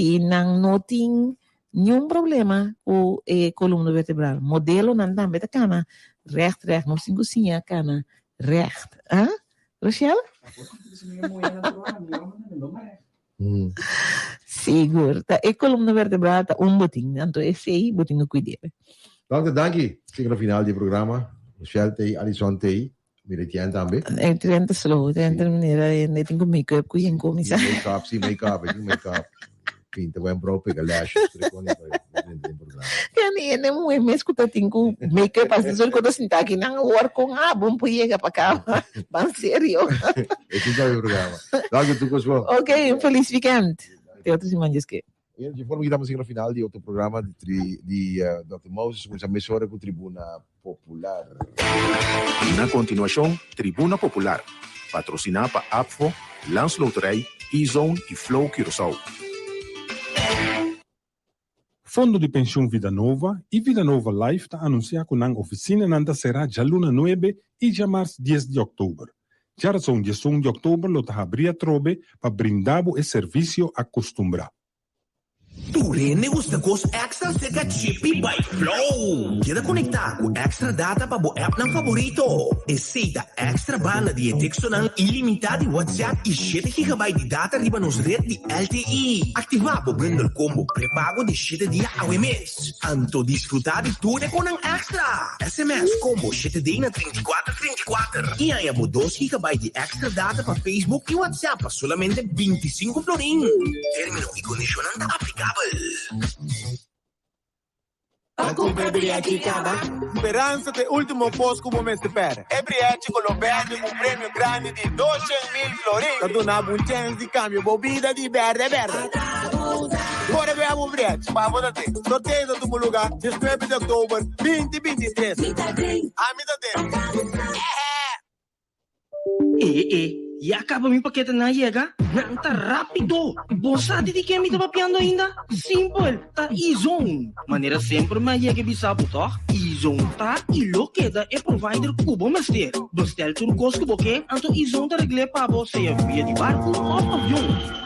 I nan no tin niun problema ku e kolumna vertebral. Modelonan tambe ta kana règt règt. Nos tin ku siña kana règt. Ah, Rochelle? Sigur. Ta e kolumna vertebral ta un bo tin. Anto esei bo tin ku kuid'é. Dòkter, danki. Siga na final di e programa. Rochelle t'ei, Alison t'ei. Mira Etienne tambe. Etienne ta slow, Etienne ta manera e tin ku make up ku yen kuminsá. Make up, si make up, e tin make up. Pinta wenkbrauw, pega lashes, tur e kos pa drenta den programa. Ken e muhé mes ku ta tin ku make up asina solo ku ta sinta aki nan awor kon abo por yega pa kaba? Ban serio. E tin sabi programa. Danki tur kos bon. Ok, un felis weekend. Te otro siman Dios ke. Bien, dje forma ki ta na final di otro programa di tri di Dòkter Moses, kuminsá mesora ku Tribuna Popular. Na kontinuashon, Tribuna Popular, patrosiná pa APFO, Landsloterij, E-Zone i Flow Curaçao. Fondo di Penshun Vidanova i Vidanova Life ta anunsiá ku nan ofisinanan ta será djaluna nuebe i djamars dies di òktober. Djarason 11 di òktober lo ta habrí atrobe pa brinda bo e servisio akustumbrá. Tur hende gusta kos èkstra serka Chippy by Flow! Keda konektá ku èkstra data pa bo appnan faborito. Esei ta èkstra banda di e tekstonan ilimitá di WhatsApp i shete gigabyte di data riba nos ret di LTE. Aktivá bo bundle combo prepago di shete dia awe mes. Anto disfrutá di tur e konan èkstra! SMS Combo shete D na 34 34 i haña bo dos gigabyte di èkstra data pa Facebook i WhatsApp pa solamente 25 florin. Término i kondishonnan ta aplikabel. Pa kumpra brièchi kaba. Speransa ta e último kos ku bo mester pèrdè. E brièchi koló bèrdè ku un premio grandi di 200,000 florin ta duna bo un chèns di kambia bo bida di bèrdè bèrdè. Kore bea bo brièchi pa bo ta den. Sorteo ta tuma lugá diesnuebe di òktober binti 23. Ami ta den. E e, ya kaba mi paketenan a yega? Nan ta rápido! Bo sa di di ken mi ta papiando ainda? Simpel, ta E-Zone! Manera semper mi a yega e bisa bo tòg? E-Zone ta i lo keda e provider ku bo mester. Bestel tur kos ku bo ke, anto E-Zone ta regl'é pa bo sea via di barku òf avion.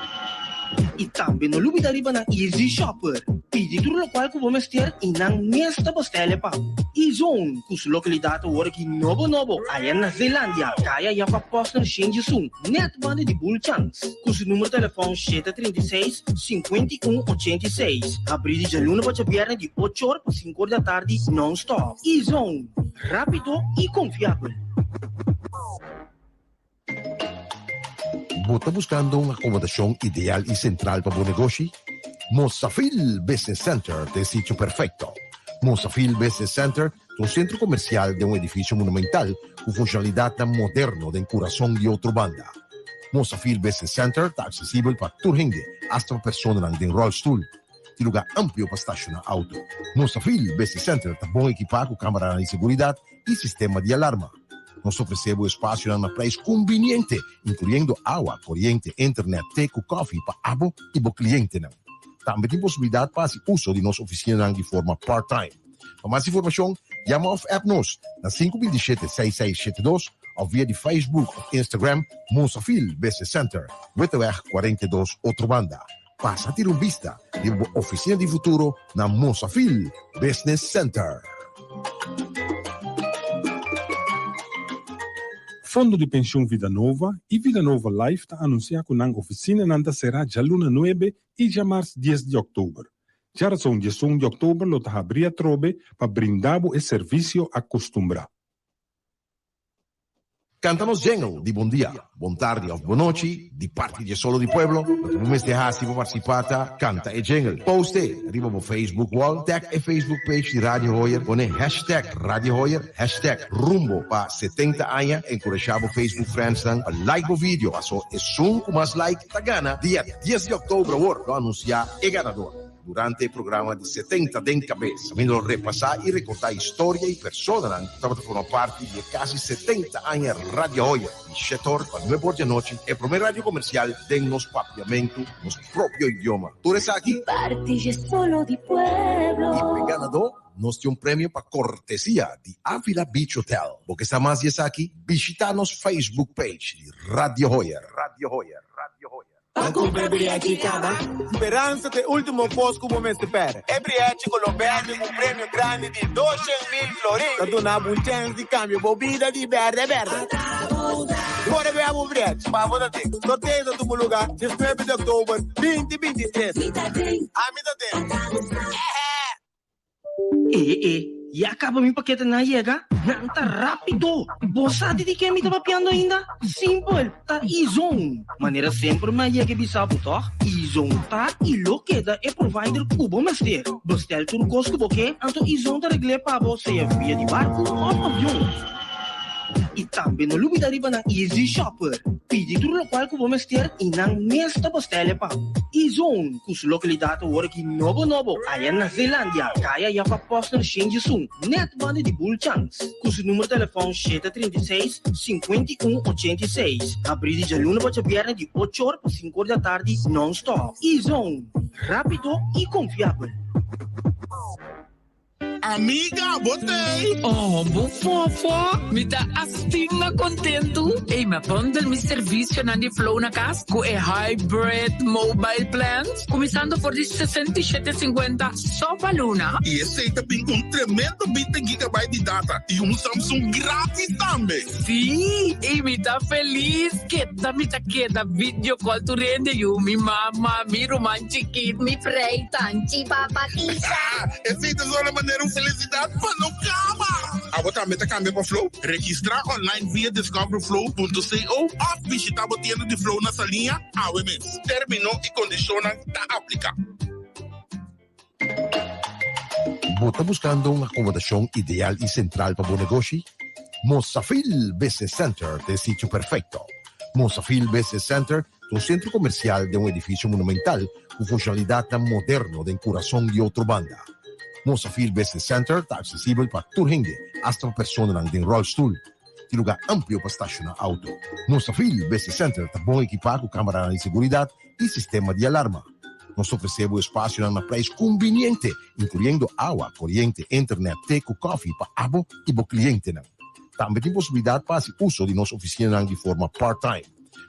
I tambe no lubida riba nan Easy Shopper. Pidi tur lokual ku bo mester i nan mes ta bestel e pa bo. E-Zone, ku su lokalidat awor aki nobo nobo aya na Zeelandia, kaya Jacob Posner 101, nèt banda di Bulchans. Ku su numero telefòn 736, 51 86. Habrí di djaluna pa djabièrnè di ocho or pa sinku or di atardi nòn-stòp. E-Zone, rápido i konfiabel. Bo ta buscando un acomodacion ideal y central pa bo negoshi? Mosafil Business Center ta e sitio perfecto. Mosafil Business Center ta un centro comercial den un edificio monumental cu funcionalidadnan moderno den curason di Otrobanda. Mosafil Business Center ta accesibel pa tur hende, hasta pa personanan den rolstoel. Tin lugar amplio pa staciona auto. Mosafil Business Center ta bon ekipa cu camaranan di seguridad y sistema di alarma. Nos ta ofresé bo espasionan na preis kumbiniente, inkluyendo awa, koriente, internet, te ku kòfi pa abo i bo klientenan. Tambe tin posibilidat pa hasi uso di nos ofisinanan di forma part-time. Pa mas informashon, yama òf app nos na 527 6672 òf via di Facebook òf Instagram Mosafil Business Center, Witteweg 42, Otrobanda. Pasa tira un bista riba bo ofisina di futuro na Mosafil Business Center. Fondo di Penshun Vidanova i Vidanova Life ta anunsiá ku nan ofisinanan ta será djaluna nuebe i djamars dies di òktober. Djarason 11 di òktober lo ta habrí atrobe pa brinda bo e servisio akustumbrá. Canta nos jingle di bon dia, bon tardi of bon nochi di parti dje Solo di Pueblo. Loke bo mester haci pa participa ta canta e jingle, post e riba bo Facebook wall, tag e Facebook page di Radio Hoyer, pone hashtag Radio Hoyer, hashtag rumbo pa 70 aña, encurasha bo Facebook friendsnan pa like bo video, paso esun cu mas like ta gana. Dia dies di october awor lo anuncia e ganador. Durante e programa di 70 den Kabes, kaminda lo repasá i rekordá historia i personanan ku tabata forma parti di e kasi 70 aña Radio Hoyer, di shete or pa nuebe or di anochi, e promé radio komersial den nos papiamentu, nos propio idioma. Tur esaki i pa e ganadó nos tin un premio pa kortesia di Avila Beach Hotel. Bo ke sa mas di esaki? Bishitá nos Facebook page di Radio Hoyer. Pa kumpra brièchi kaba. Speransa ta e ultimo kos ku bo mester pèrdè. E brièchi koló bèrdè ku un premio grandi di 200,000 florin ta duna bo un chèns di kambia bo bida di bèrdè bèrdè. Kore bea bo brièchi pa bo ta den. Sorteo ta tuma lugá diesnuebe di òktober 2023. Ami ta den. E e, ya kaba mi paketenan a yega? Nan ta rápido! Bo sa di di ken mi ta papiando ainda? Simpel, ta E-Zone! Manera semper mi a yega e bisa bo tòg? E-Zone ta i lo keda e provider ku bo mester. Bestel tur kos ku bo ke, anto E-Zone ta regl'é pa bo sea via di barku òf avion. I tambe no lubida riba nan Easy Shopper. Pidi tur lokual ku bo mester i nan mes ta bostel'e pa bo. E-Zone, ku su lokalidat awor aki nobo nobo aya na Zeelandia, kaya Jacob Posner Shenjisun, nèt banda di Bulchans. Ku su numero telefòn 736, 51 86. Habrí di djaluna pa djabièrnè di ocho or pa sinku or di atardi nòn-stòp. E-Zone, rápido i konfiabel. Amiga, bo t'ey? Oh, bo fofo! Mi ta asina kontentu! Ey, mi a bundle mi servisionan di Flow na kas ku e Hybrid Mobile Plans, kuminsando for di 67,50 so pa luna. I esey ta bin ku un tremendo 20 gigabyte di data i un Samsung gratis tambe! Sí, i mi ta felis! Keda mi ta keda video call tur hende, yu, mi mama, mi ruman chikit, mi frei, tanchi, papa, tisa. Esei ta sona manera un felisidat pa no kaba! Abo tambe ta kambia pa Flow? Registrá online via discoverflow.co òf bishitá bo tienda di Flow na Saliña awe mes. Término i kondishonnan ta apliká. Bo ta buskando un akomodashon ideal i sentral pa bo negoshi? Mosafil Business Center ta e sitio perfekto. Mosafil Business Center ta un sentro komersial den un edifisio monumental ku funshonalidatnan moderno den kurason di Otrobanda. Mosafil Business Center ta aksesibel pa tur hende, asta pa personanan den ròlstul. Tin lugá amplio pa stashoná outo. Mosafil Business Center ta bon ekipá ku kameranan di seguridat i sistema di alarma. Nos ta ofresé bo espasionan na preis kumbiniente, inkluyendo awa, koriente, internet, te ku kòfi pa abo i bo klientenan. Tambe tin posibilidat pa hasi uso di nos ofisinanan di forma part-time.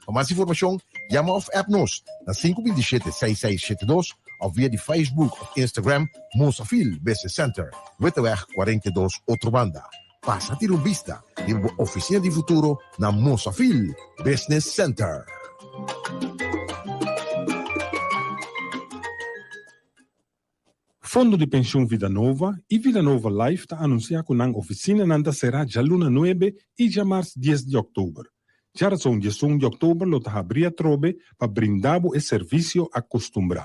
Pa mas informashon, yama òf app nos na 527 6672 òf via di Facebook òf Instagram Mosafil Business Center, Witteweg 42, Otrobanda. Pasa tira un bista riba bo ofisina di futuro na Mosafil Business Center. Fondo di Penshun Vida Nova i Vida Nova Life ta anunsiá ku nan ofisinanan ta será djaluna nuebe i djamars dies di òktober. Djarason 11 di òktober lo ta habrí atrobe pa brinda bo e servisio akostumbrá.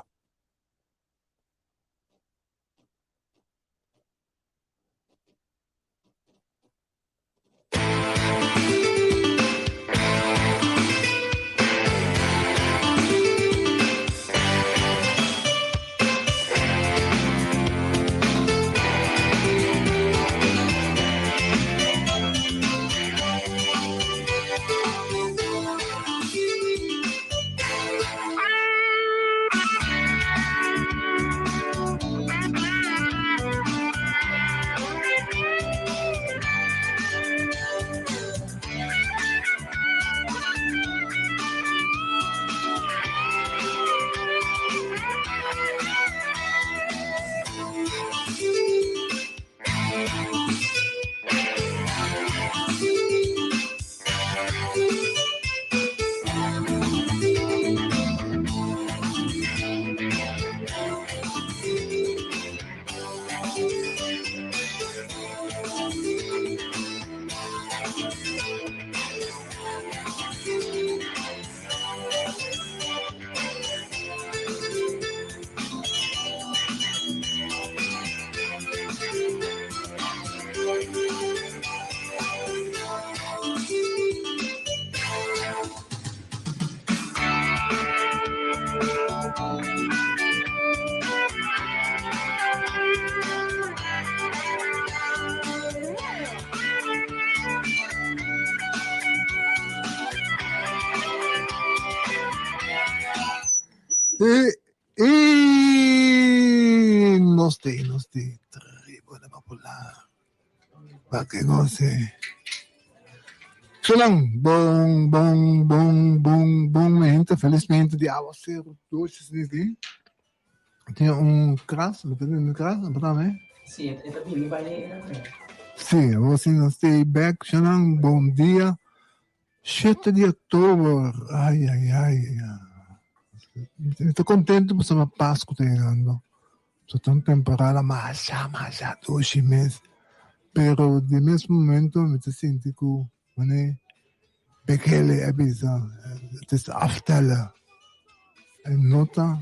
E e nos te nos te tribuna popular pa ke gose. Shalom, bon, bon, bon, bon, bon mente, felis mente di awaseru dushi sinti. Tin un kras, mi ta tin un kras, no ta me? Sí, e ta bini bai e Sí, awor si nos stay back, shalom, bon dia. Shete di oktober, ai, ai, ai. Mi ta contento pasobra Pascu ta yegando. So ta un temporada masha, masha dushi mes. Pero di mes momento mi ta sinti cu mane Bekele a bisa, het is aftellen. E no ta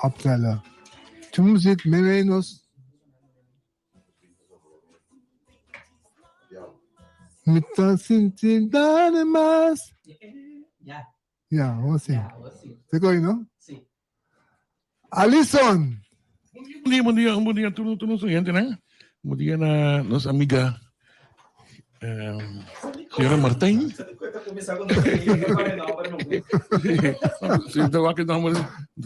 optellen. Tin muziek meimei nos. Mi ta sinti dale mas. Ya, awor si. Te koe, no? Alison! Bon dia, bon dia, bon dia tur tur nos oyentenan. Bon dia na nos amiga eh, señora Martijn. Sí, ta wak e nomber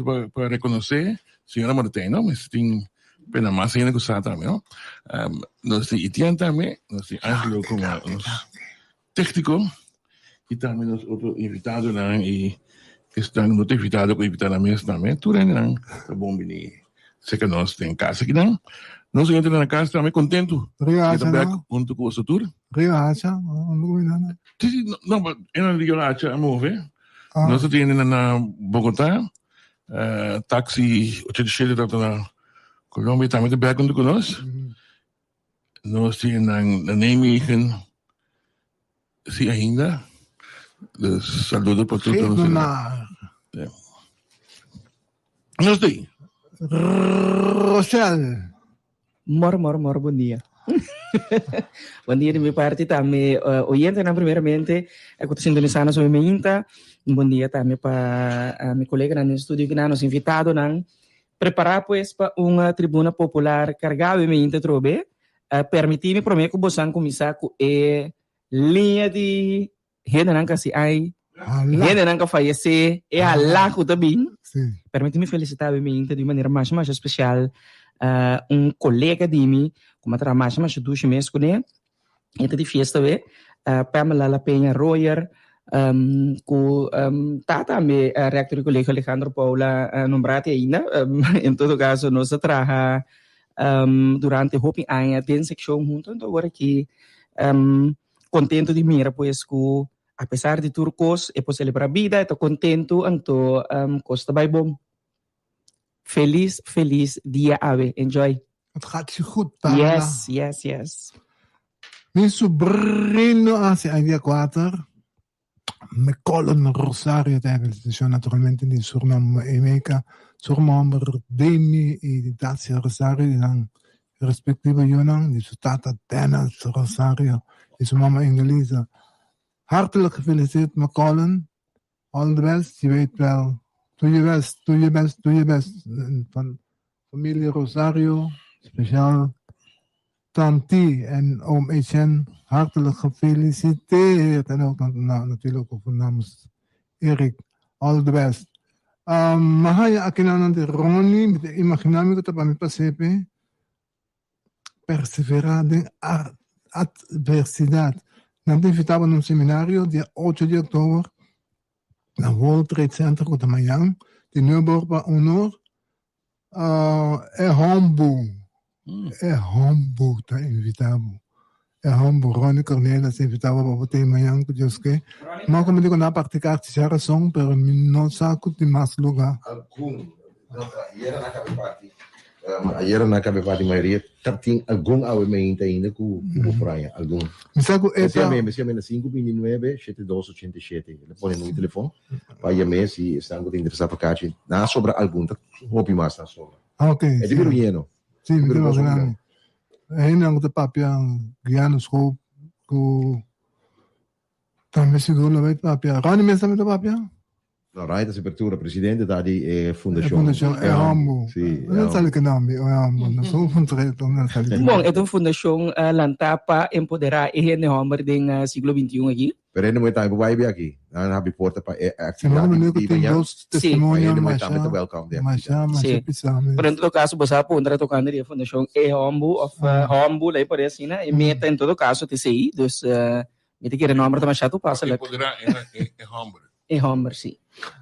pa, pa reconocer señora Martijn, no? Mes tin pena mas hende ku sa tambe, no? Um, nos tin Etienne tambe, nos tin Angelo como nos técnico y tambe nos otro invitadonan y esnan no ta invitado ku invita nan mes tambe. Tur hendenan ta bon bini cerca nos den casa akinan. Nos gente na casa tambe contento. Rio Di ta Hacha, back no? hunto ku boso tur. Rio Hacha, no ku nada. Sí, sí, no, no, but en Rio Hacha a move. Ah. Nos tiene na Bogotá. Taxi 87 ta na Colombia tambe ta bek hunto ku nos. Nos tin na Nijmegen si ainda. Dus saludo pa tur nos. Nos tin. Rochelle. Mor mor mor bon dia. bon dia di mi parti tambe uh, oyentenan primeramente eh, ku ta sintonisa nos hoy meinta. Bon dia tambe pa uh, mi koleganan den studio kinan, nos invitadonan. Prepara pues pa un uh, tribuna popular kargá hoy meinta trobe. Uh, permití mi promé ku bosan kuminsá ku e liña di Hendenan ka si ai, hendenan ka fayesé, e halá ku ta bin. Permití mi felisitá mi inta di un manera masha masha spesial un kolega di mi ku mi a traha masha masha dushi mes kuné. E ta di fiesta awe, Pamela La Peña Royer, ku ta tambe rektor di Kolegio Alejandro Paula nombrá te ainda. En todo kaso nos a traha durante hopi aña den sekshon huntu, anto awor aki Contento di mira pues cu a pesar di tur cos e por celebra bida, e ta contento anto cos ta bay bon. Feliz feliz dia awe, enjoy. Het gaat je goed, Pamela. Yes, yes, yes. Mi sobrino haci ai dia cuater. McCollum Rosario ta felicitacion naturalmente di su ruman Emeka, su ruman homber Demi y di Dacia Rosario di nan respectivo yunan, di su tata Dennis Rosario y su mama Ingelisa. Hartelijk gefeliciteerd McCollum, all the best, je weet wel, doe je best, doe je best, doe je best. Van familie Rosario, speciaal Tanti en oom Etienne, hartelijk gefeliciteerd. En ook natuurlijk ook namens Erik, all the best. Um, mi haya akinan di Ronnie, mi ta imagina mi ku ta pa mi pasepe. Perseverá den adversidad. Nan ta invitá bo na un seminario dia ocho di oktober na World Trade Center ku ta mañan di nuebe or pa un or. E hombu, e hombu ta invitá bo. E hombu Ronnie Cornelis ta invitá bo pa bo te mañan ku Dios ke. Ma komo digo nan a parti karchi dja rason pero mi no sa ku tin mas lugá. Algun, no, ayera nan a kabe parti, ayera nan a kabe parti mayoria ta tin algun awe meinta ainda ku bo por haña, algun. Mi sa ku e ta. Mi siam'e na sinku binti nuebe, shete dos ochenta i shete. El a pone numero di telefon pa yam'e si esnan ku ta interesá pa kachi. Nan a sobra algun, ta hopi mas nan a sobra. Ok, E ta bira yeno. Si, mi ta imagina mi. E hendenan ku ta papia guiando school ku tambe sigur lo bay papia. Ronnie mes tambe ta papia? No, Ronnie ta apertura, presidente ta di e fundashon. E fundashon E Hombo. Si, E Hombo. Sali ku nomber E Hombo. No so un no sali ku Bon, e ta un fundashon lantá pa empoderá e hende hòmber den siglo bintiun aki. Pero hende muhé tambe por bai aki. Nan habri porta pa e Si, actividad mi di ku di tin mañan. dos Si. testimonio Hende muhé tambe masha, ta welcome den masha, actividad. masha Si. pisá mes. Pero en todo caso bo sa puntra tocante di e fundashon E Hombo of Hombo, lei por asina. E meta en todo caso ta esei. Dus. Mi ta kere nomber ta masha toepasselijk. Empoderá e homber. E homber, si.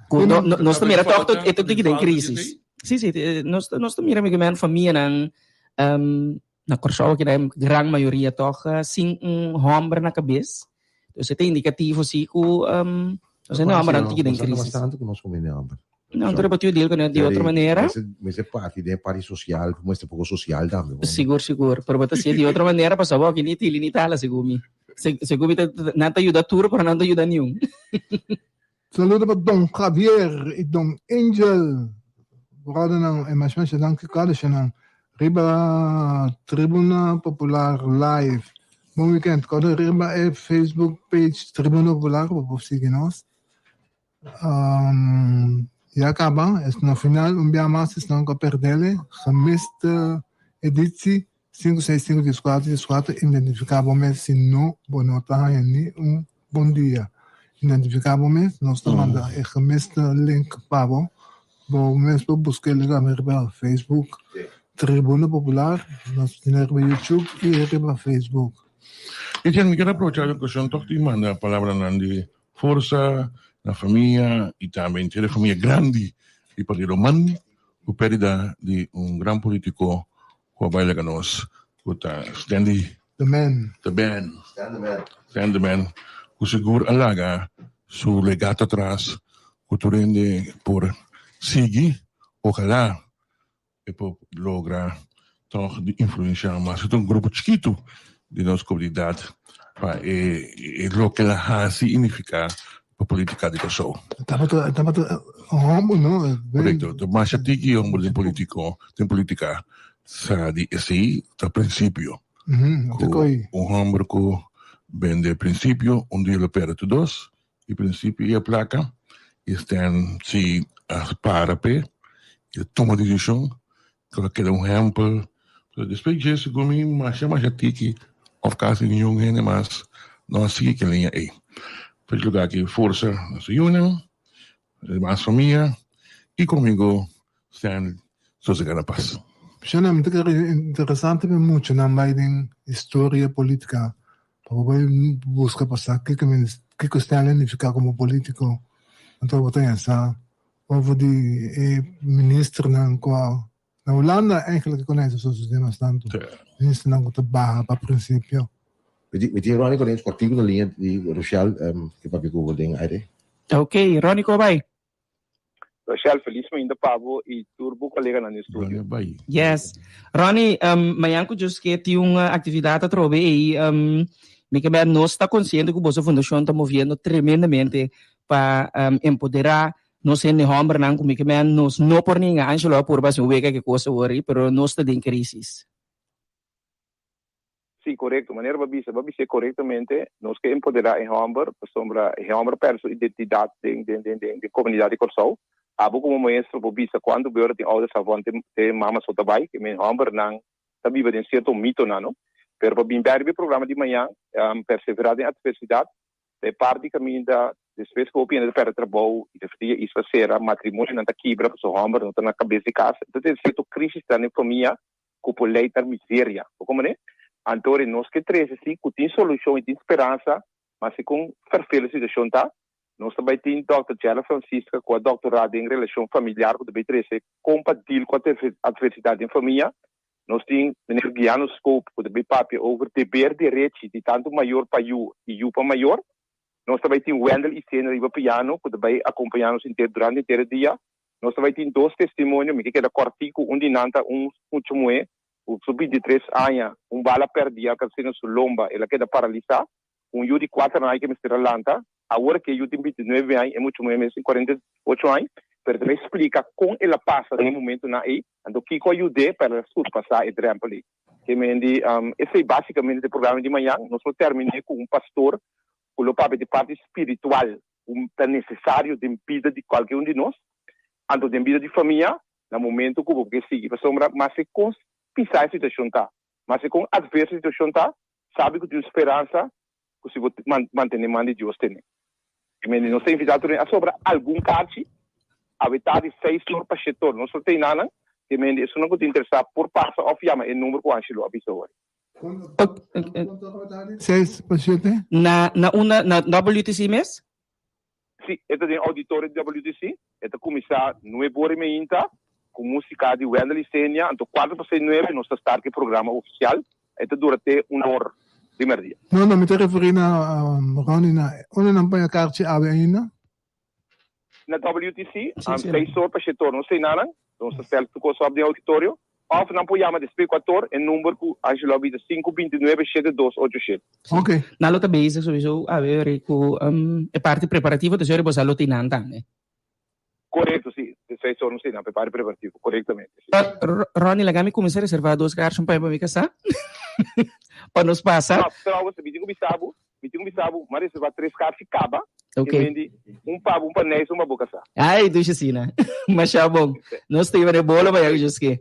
Ku no, no, nos ta mira toch tot e tot den crisis. Si, si, nos nos ta mira mi men famianan um, na Kòrsou aki na gran mayoria toch sin un homber na kabes. Dus e ta indicativo si ku um, nos e hombernan tiki den crisis. Bastante ku nos komende homber. No, anto riba tiu deal ku di otro manera. Mester parti den parti social, mester poko social tambe. Sigur, sigur. Pero bo ta siña di otro manera pasobra bo aki ni tili ni tala segun mi. Segun mi nan ta yuda tur pero nan ta yuda niun. Saludo pa Don Javier y Don Angel. Brothernan e masha masha danki kada eshanan riba Tribuna Popular Live. Bon weekend. Kòrda riba e Facebook page Tribuna Popular bo por sigui nos. Ya kaba, es na final un bia mas esnan ku a perdele, gemiste editie sinku seis sinku dieskuater dieskuater identifiká bo mes si no bo no ta haña ni un bon dia. Identifiká bo mes, nos ta manda e gemiste link pa bo, bo mes por busk'el tambe riba Facebook Tribuna Popular, nos tin riba YouTube i riba Facebook. Etienne, mi kier aprovecha e ocasion toch di manda palabranan di Forsa na famia y tambe henter e famia grandi di Partido Man cu perdida di un gran politico cu a bay laga nos cu ta Stanley The Man. The Man. Stan the Man. Stan the Man cu sigur a laga su legato atras cu tur hende por sigui ojalá e por logra tòg di influenshá mas un grupo chikitu di nos komunidat pa e loke el a hasi i nifiká pa politika di Kòrsou. Tabata tabata un hòmber no? Korekto, ta masha tiki hòmber den politiko den politika sa di esei ta prinsipio. Ku un hòmber ku bende prinsipio un dia lo pèrdè tur dos I prinsipio i e plaka i Stan si a para p'e i a tuma desishon ku a keda un ehèmpel. Pero despues dje segun mi masha masha tiki òf kasi niun hende mas no a sigui ke liña ei. Por e lugar aki forsa na su yunan, demas famia i komigo Stan sosega na pas. Shana, mi ta kere interesante pa e muchanan bai den historia politica Pa bo bai buska pa sa kiko kiko Stanley nifiká komo polítiko, anto bo ta haña sa over di e ministernan ku a na Hulanda eigenlijk e konese so sistemas tantu ministernan ku ta baha pa prinsipio. Mi tin Ronnie Cornelis kòrtiku na liña di Rochelle ke papia ku bo den aire. Ok, Ronnie ko bai? Rochelle, felis mainta pa bo y tur bo coleganan den studio. Yes. Ronnie, um, mañan cu Dios ke tin un actividad atrobe ey, um, mi ke ber nos ta consciente cu boso fundacion ta moviendo tremendamente pa um, empodera nos hende hombernan cu mi ke ber nos no por ninga. Angelo a purba haci un wega ke cos awor, pero nos ta den crisis. Sí, korekto. Manera bo a bisa, bo a bis'é korektamente. Nos ke empoderá e hòmber pasobra e hòmber a pèrdè su identidat den den den den komunidat di Kòrsou. Abo komo maestro por bisa kuantu beora tin ouder savon te te mama so ta bai. Ke men hòmbernan ta biba den sierto mitonan, no? Pero pa bin bèk riba e programa di mañan, Perseverá den Atversidat, ta e parti kaminda despues ku hopi hende ta pèrdè trabou i ta isla sera, matrimonionan ta kibra pasobra hòmber no ta na kabes di kas. Entonces tin sierto krisisnan den famia ku por lei ta miseria. Bo komprende? Anto ora nos ke trese si ku tin solushon i tin speransa, ma si kon ferfel e situashon ta, nos ta bai tin Dòkter Gerald Francisca ku a dòktorá den relashon familiar ku ta bai trese kon pa deal ku atversidat den famia. Nos tin Meneer Guiano Scope ku ta bai papia over deber derechi di tantu mayor pa yu i yu pa mayor. Nos ta bai tin Wendel Isena riba piano ku ta bai akompañá nos henter durante henter e dia. Nos ta bai tin dos testimonio, mi ke keda kòrtiku, un di nan ta un mucha muhé ku su bintitres aña un bala pèrdí a alkans'é na su lomba, el a keda paralisá, un yu di kuater aña ke mester a lanta, awor ke e yu tin bintinuebe aña, e mucha muhé mes tin kuarenta i ocho aña, pero e ta bai splika kon el a pasa den e momentunan ei, anto kiko a yud'é pa el a surpasá e drèmpel ei. Ke men di, esei básikamente ta e programa di mañan, nos lo terminé ku un pastor ku lo papia di parti spiritual ku ta nesesario den bida di kualke un di nos, anto den bida di famia, na momento ku bo ke sigui. Pasobra maske kon pisá e situashon ta, maske kon atverso e situashon ta, sabi ku tin un speransa ku si bo mantené man di Dios tene. I nos ta invitá tur hende. A sobra algun karchi, awe tardi seis or pa shete or. Nos lo tei nanan. Te mende esunnan ku ta interesá por pasa òf yama e number ku Angelo a bisa hoy. Seis pa shete. Na na unda na WTC mes? Si, e ta den auditorio di WTC. E ta kuminsá nuebe ora i meinta ku músika di Wendell i Senia. Anto kuarto pa seis nuebe nos ta start ku e programa ofisial. E ta dura te un or di merdia. No, no, mi ta referí na Ronnie na unda nan paña karchi awe ainda? Na WTC, seis or pa shete or. Nos ta enanan, nos ta stel tur kos op den auditorio. Of nan por yama despues kuator, e number ku Angelo a bisa, sinku bintinuebe shete dos ocho shete. Ok. Nan lo ta bezig sowieso awe ori ku e parti preparativo, dus ori boso a lo tin nan tambe. Korekto, si. De seis or nos tin nan pa e parti preparativo, korektamente, si. Ronnie, laga mi kuminsá reservá dos garson pa mi pa mi kasá, pa nos pasa. No, trouwens, mi tin ku bisa bo, Mi tin ku bisa bo, m'a reservá tres karchi kaba, Ok. i mendi un pa bo, un pa Neis, un pa bo kasá. Ai, dushi asina. Masha bon. Nos ta iba den bolo pa ya ku Joske.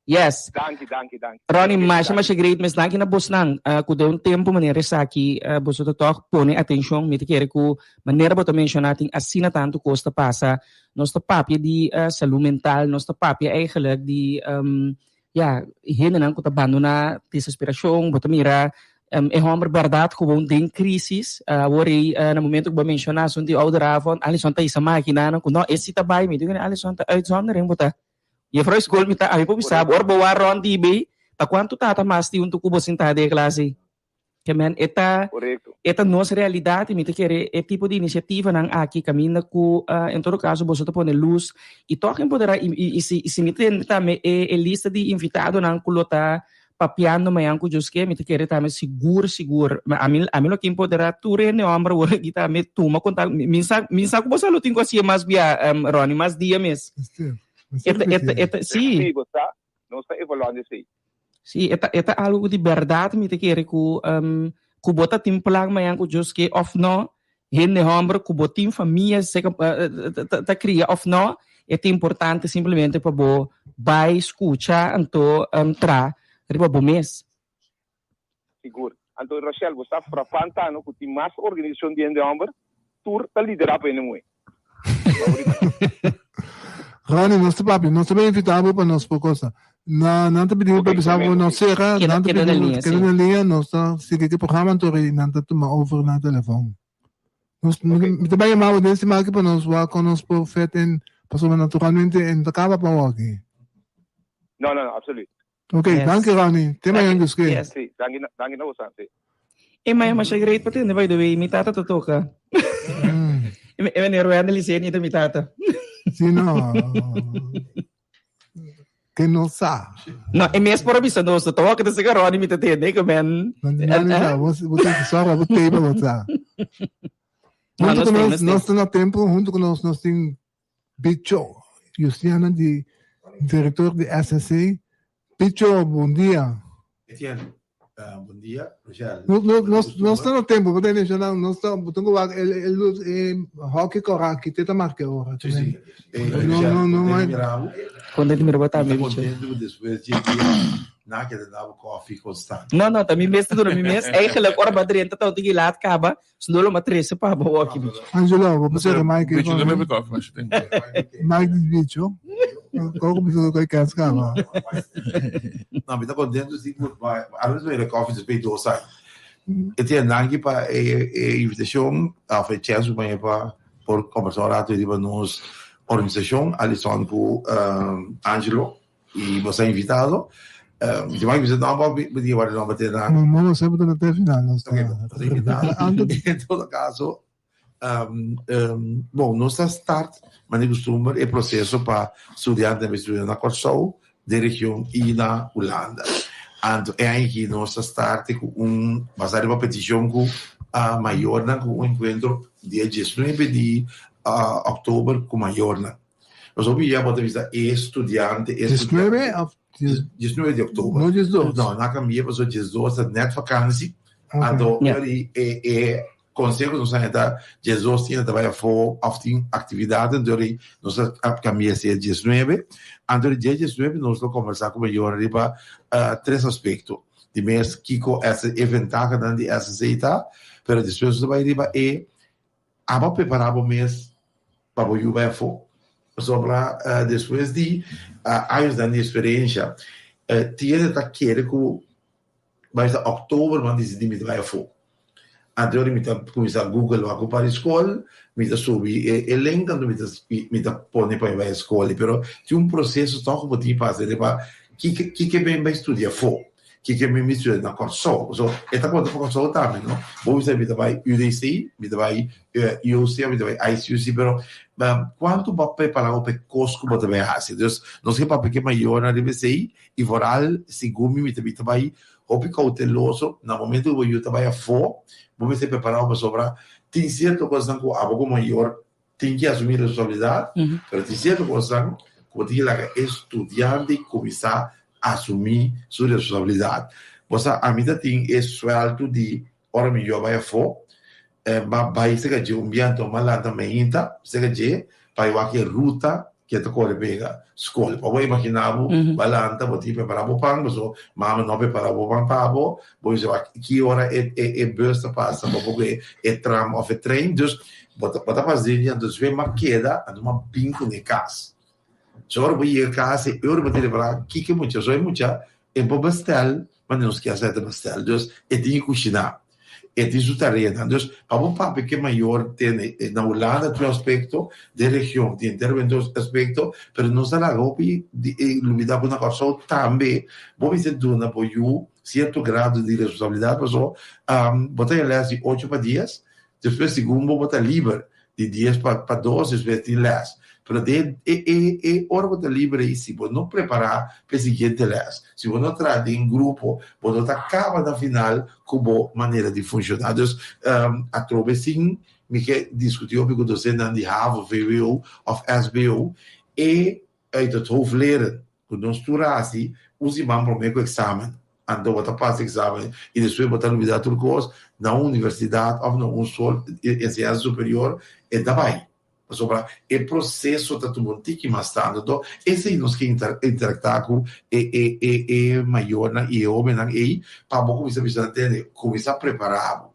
Yes. Danki, danki, danki. Ronnie, masha, masha great mes. Danki na bosnan ku den un tempu manera esaki boso ta tòg pone atenshon. Mi ta kere ku manera bo ta menshoná tin asina tantu kos ta pasa. Nos ta papia di salú mental, nos ta papia eigenlijk di Ya, hendenan ku ta bandoná desesperashon, bo ta mira e hòmber bèrdat gewoon den krísis. Awor ei na momento ku bo a menshoná asuntu di ouderavond, Alison ta hisa makinanan ku no, e si ta bai. Mi di kuné, Alison, ta uitzondering bo ta. Juffrouw skol mi ta, ami por bisa bo, ora bo wak rònt di bei, ta kuantu tata mas tin huntu ku bo sintá den e klas ei? Ke men e ta e ta nos realidat i mi ta kere e tipo di inisiativanan aki kaminda ku en todo kaso boso ta pone lus i tòg empoderá i i si si mi tende tambe e e lista di invitadonan ku lo ta papiando mañan ku Djoske mi ta kere tambe sigur sigur ami ami lo ke empoderá tur hende hòmber awor aki tambe tuma kontak mi sa mi sa ku boso a lo tin ku hasié mas bia Ronnie mas dia mes e ta e ta e ta si. Sí, bo sa Nos ta evaluando esei. Sí, e ta, e ta algo ku di bèrdat mi ta kere ku, ku bo ta tin plan mañan ku Dios ke òf no, hende hòmber ku bo tin famia seka ta kria òf no, e ta importante simplemente pa bo bai skucha anto tra riba bo mes. Sigur. Anto Rachel, bo sa frapanta no ku tin mas organisashon di hende hòmber, tur ta liderá pa hende muhé. Ronnie, nos ta papia, nos ta bin invitá bo pa nos por cosa. Na, nan ta pidi bo pa bisa bo no sera, nan ta pidi bo keda na liña, nos ta sigui ku e programa anto ri nan ta tuma over na telefòn. Nos, mi ta bai yama bo den siman aki pa nos wak kon nos por fet en, pasobra naturalmente e no ta kaba pa awor aki. No, no, no, absoluut. Ok, yes. Danki Ronnie. Te mañana Dios ke. Yes. Sí, danki, danki na bosan, sí. E maya masha great pa tende by the way, mi tata ta toka. E meneer Wendel Iseni ta mi tata. Sí, no. Que no sa. No, e mes por a bisa nos, ta wak ta sega Ronnie mi ta tende, que men. No, no, no, vos, vos te sorry, vos te iba vos sa. Junto con nos, nos ta na tempo, junto con nos, nos tin Bicho Justiana di director di SSC. Bicho, bon dia. Etienne, bon dia. Rochelle. Nos, nos, nos, nos ta na tempo, bo ta mencioná, nos ta, bo tengo wak el, el, el, hockey kora aki, te ta marke ora. Sí, sí. Eh, No, no, no, contento maar- mira bo. Contento mira bo tambe, Mi ta Bicho. contento despues di dia na keda dabo koffie constant. No, no, ta mi mes ta duna mi mes. Eigenlijk, ora bo a drenta ta un tiki laat kaba, Sno lo ma trece pa bo aki bicho. Angelo, bo por cera mic Bicho no bebe koffie, maar she Mic di bicho. Koko bisa ko kens kaba. No, mi ta contento si ku algo bebe koffie despues dos aña. Etienne, danki pa e e invitacion of e chance ku mi pa por combersa un rato riba nos organisacion Alison ku Angelo. Y bo sa invitado. Mi tin bisa nomber of mi tin warda nomber te na. No, no, no, bo te final. No está. Ok, bo ta invitado. En todo caso, um, um, bon, nos ta start, mane costumber, e proceso pa studiantenan bay studia na Kòrsou, den region y na Hulanda. Anto e aña aki nos ta start cu un, basa riba peticion cu uh, mayornan, cu un encuentro dia diesnuebe di uh, october cu mayornan. Nos hopi ya bo ta bisa e studiante, e studiante. 19 of 19 di oktober. No 12. No, na kambia paso 12 ta net vakantie. Anto Ja. e e conseho nos a ta 12 tin ta bai afo of tin actividad anto ri nos a kambia sea 19. Anto ri dia 19 nos lo conversa ku mayor riba tres aspecto. Di mes kiko e ventahanan di SSA ta, pero despues nos ta bai riba e Abo prepará bo mes pa bo yu bai afó, pasobra despues di añosnan di eksperensha, tin hende ta kere ku Bai sa òktober mi a disidí mi ta bai afó. Anterior mi ta kuminsá google wak un par di skol, mi ta subi e e link anto mi ta mi ta pone pa mi bai e skol. Pero tin un proseso tòg ku bo tin pasa riba kiko kiko mi bai studia afó, kiko mi studia na Kòrsou. So e ta konta pa Kòrsou tambe no. Bo bisa mi ta bai UDC, mi ta bai UOC of mi ta bai ICUC pero kuantu bo a prepará bo pa e kos ku bo ta bai hasi. Dus nos ke papia ku e mayornan riba esei i vooral segun mi mi ta mi ta bai Hopi kouteloso na momento ku bo yu ta bai afó, bo mester prepará bo pasobra tin sierto kosnan ku abo komo mayor tin ki asumí responsabilidat, pero tin sierto kosnan ku bo tin ki laga e studiante kuminsá asumí su responsabilidat. Bo sa, ami ta tin e suèltu di ora mi yu a bai afó, M'a bai serka dje un bia anto m'a lanta mainta serka dje pa e wak e ruta ke ta kore pega skol. Pa bo imaginá bo, bo a lanta, bo tin prepará bo pan, paso mama no a prepará bo pan pa bo, bo bisa wak ki ora e e bus ta pasa pa bo kohe e tram òf e trein. Dus bo ta bo ta pas den dje anto despues m'a keda anto m'a bin kuné kas. So ora bo yega kas e ora bo tin repará kiko e mucha, so e mucha e por bestel ma nos ke hasi ta bestel. Dus e tin ke kushiná. E tin su tareanan. Dus pa bo papia ke mayor tene na Hulanda tin un aspekto, den region tin enteramente un aspekto, pero nos a laga hopi di e lubida ku na Kòrsou tambe bo mester duna bo yu sierto grado di responsabilidat paso bo ta les di ocho pa dies, despues segun bo bo ta liber di dies pa pa dos despues tin les. Pero den e e e ora bo ta liber ei si bo no prepará pa e siguiente les, si bo no traha den grupo, bo no ta kaba na final ku bo manera di funshoná. Dus atrobe sin mi ke diskutí hopi ku dosentenan di havo, vwo òf sbo, e uit het hoofd leren ku nos tur a hasi un siman promé ku eksamen. Anto bo ta pasa eksamen i despues bo ta lubidá tur kos na un universidat òf na un skol di enseñansa superior e ta bai. Pasobra e proseso ta tuma un tiki mas tantu. Anto esei nos ke interaktá ku e e e e mayornan i e hóbennan ei pa bo kuminsá bisa nan tende, kuminsá prepará bo.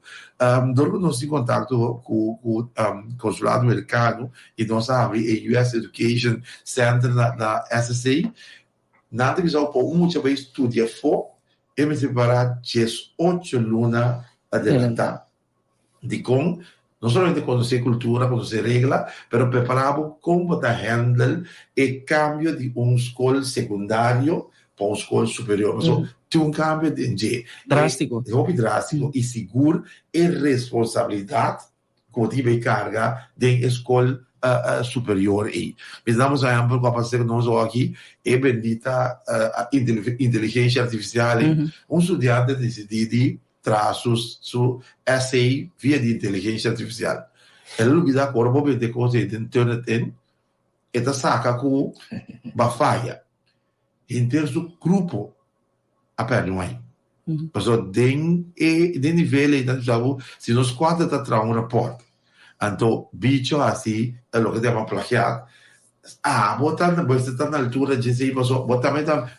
Dor ku nos tin kontakto ku ku Konsulado Merikano i nos a habri e US Education Center na na SSA, nan ta bisa bo pa un mucha bai studia afó e mester prepará diesocho luna adelantá. Dikon? No solamente konosé kultura, konosé regla, pero prepará bo kon bo ta handle e kambio di un skol sekundario pa un skol superior. Pasobra tin un kambio den dje. Drástiko. E hopi drástiko i sigur e responsabilidat ku bo tin bai karga den e skol superior ei. Mi ta damos un ehèmpel ku a pasa ku nos aki, e bendita inteligensia artifisial ei. Un studiante a disidí di traha su su essay via di inteligencia artificial. El a lubida cu ora bo mete cos ei den Turnitin, e ta saca cu bo a faya. Henter su grupo a perde un ai. Pasobra den e den nivel ei nan ta bisa bo, si nos cuater ta traha un rapport, anto bicho haci loke ta yama plagiat, abo ta bo ta na altura dje esei pasobra bo tambe ta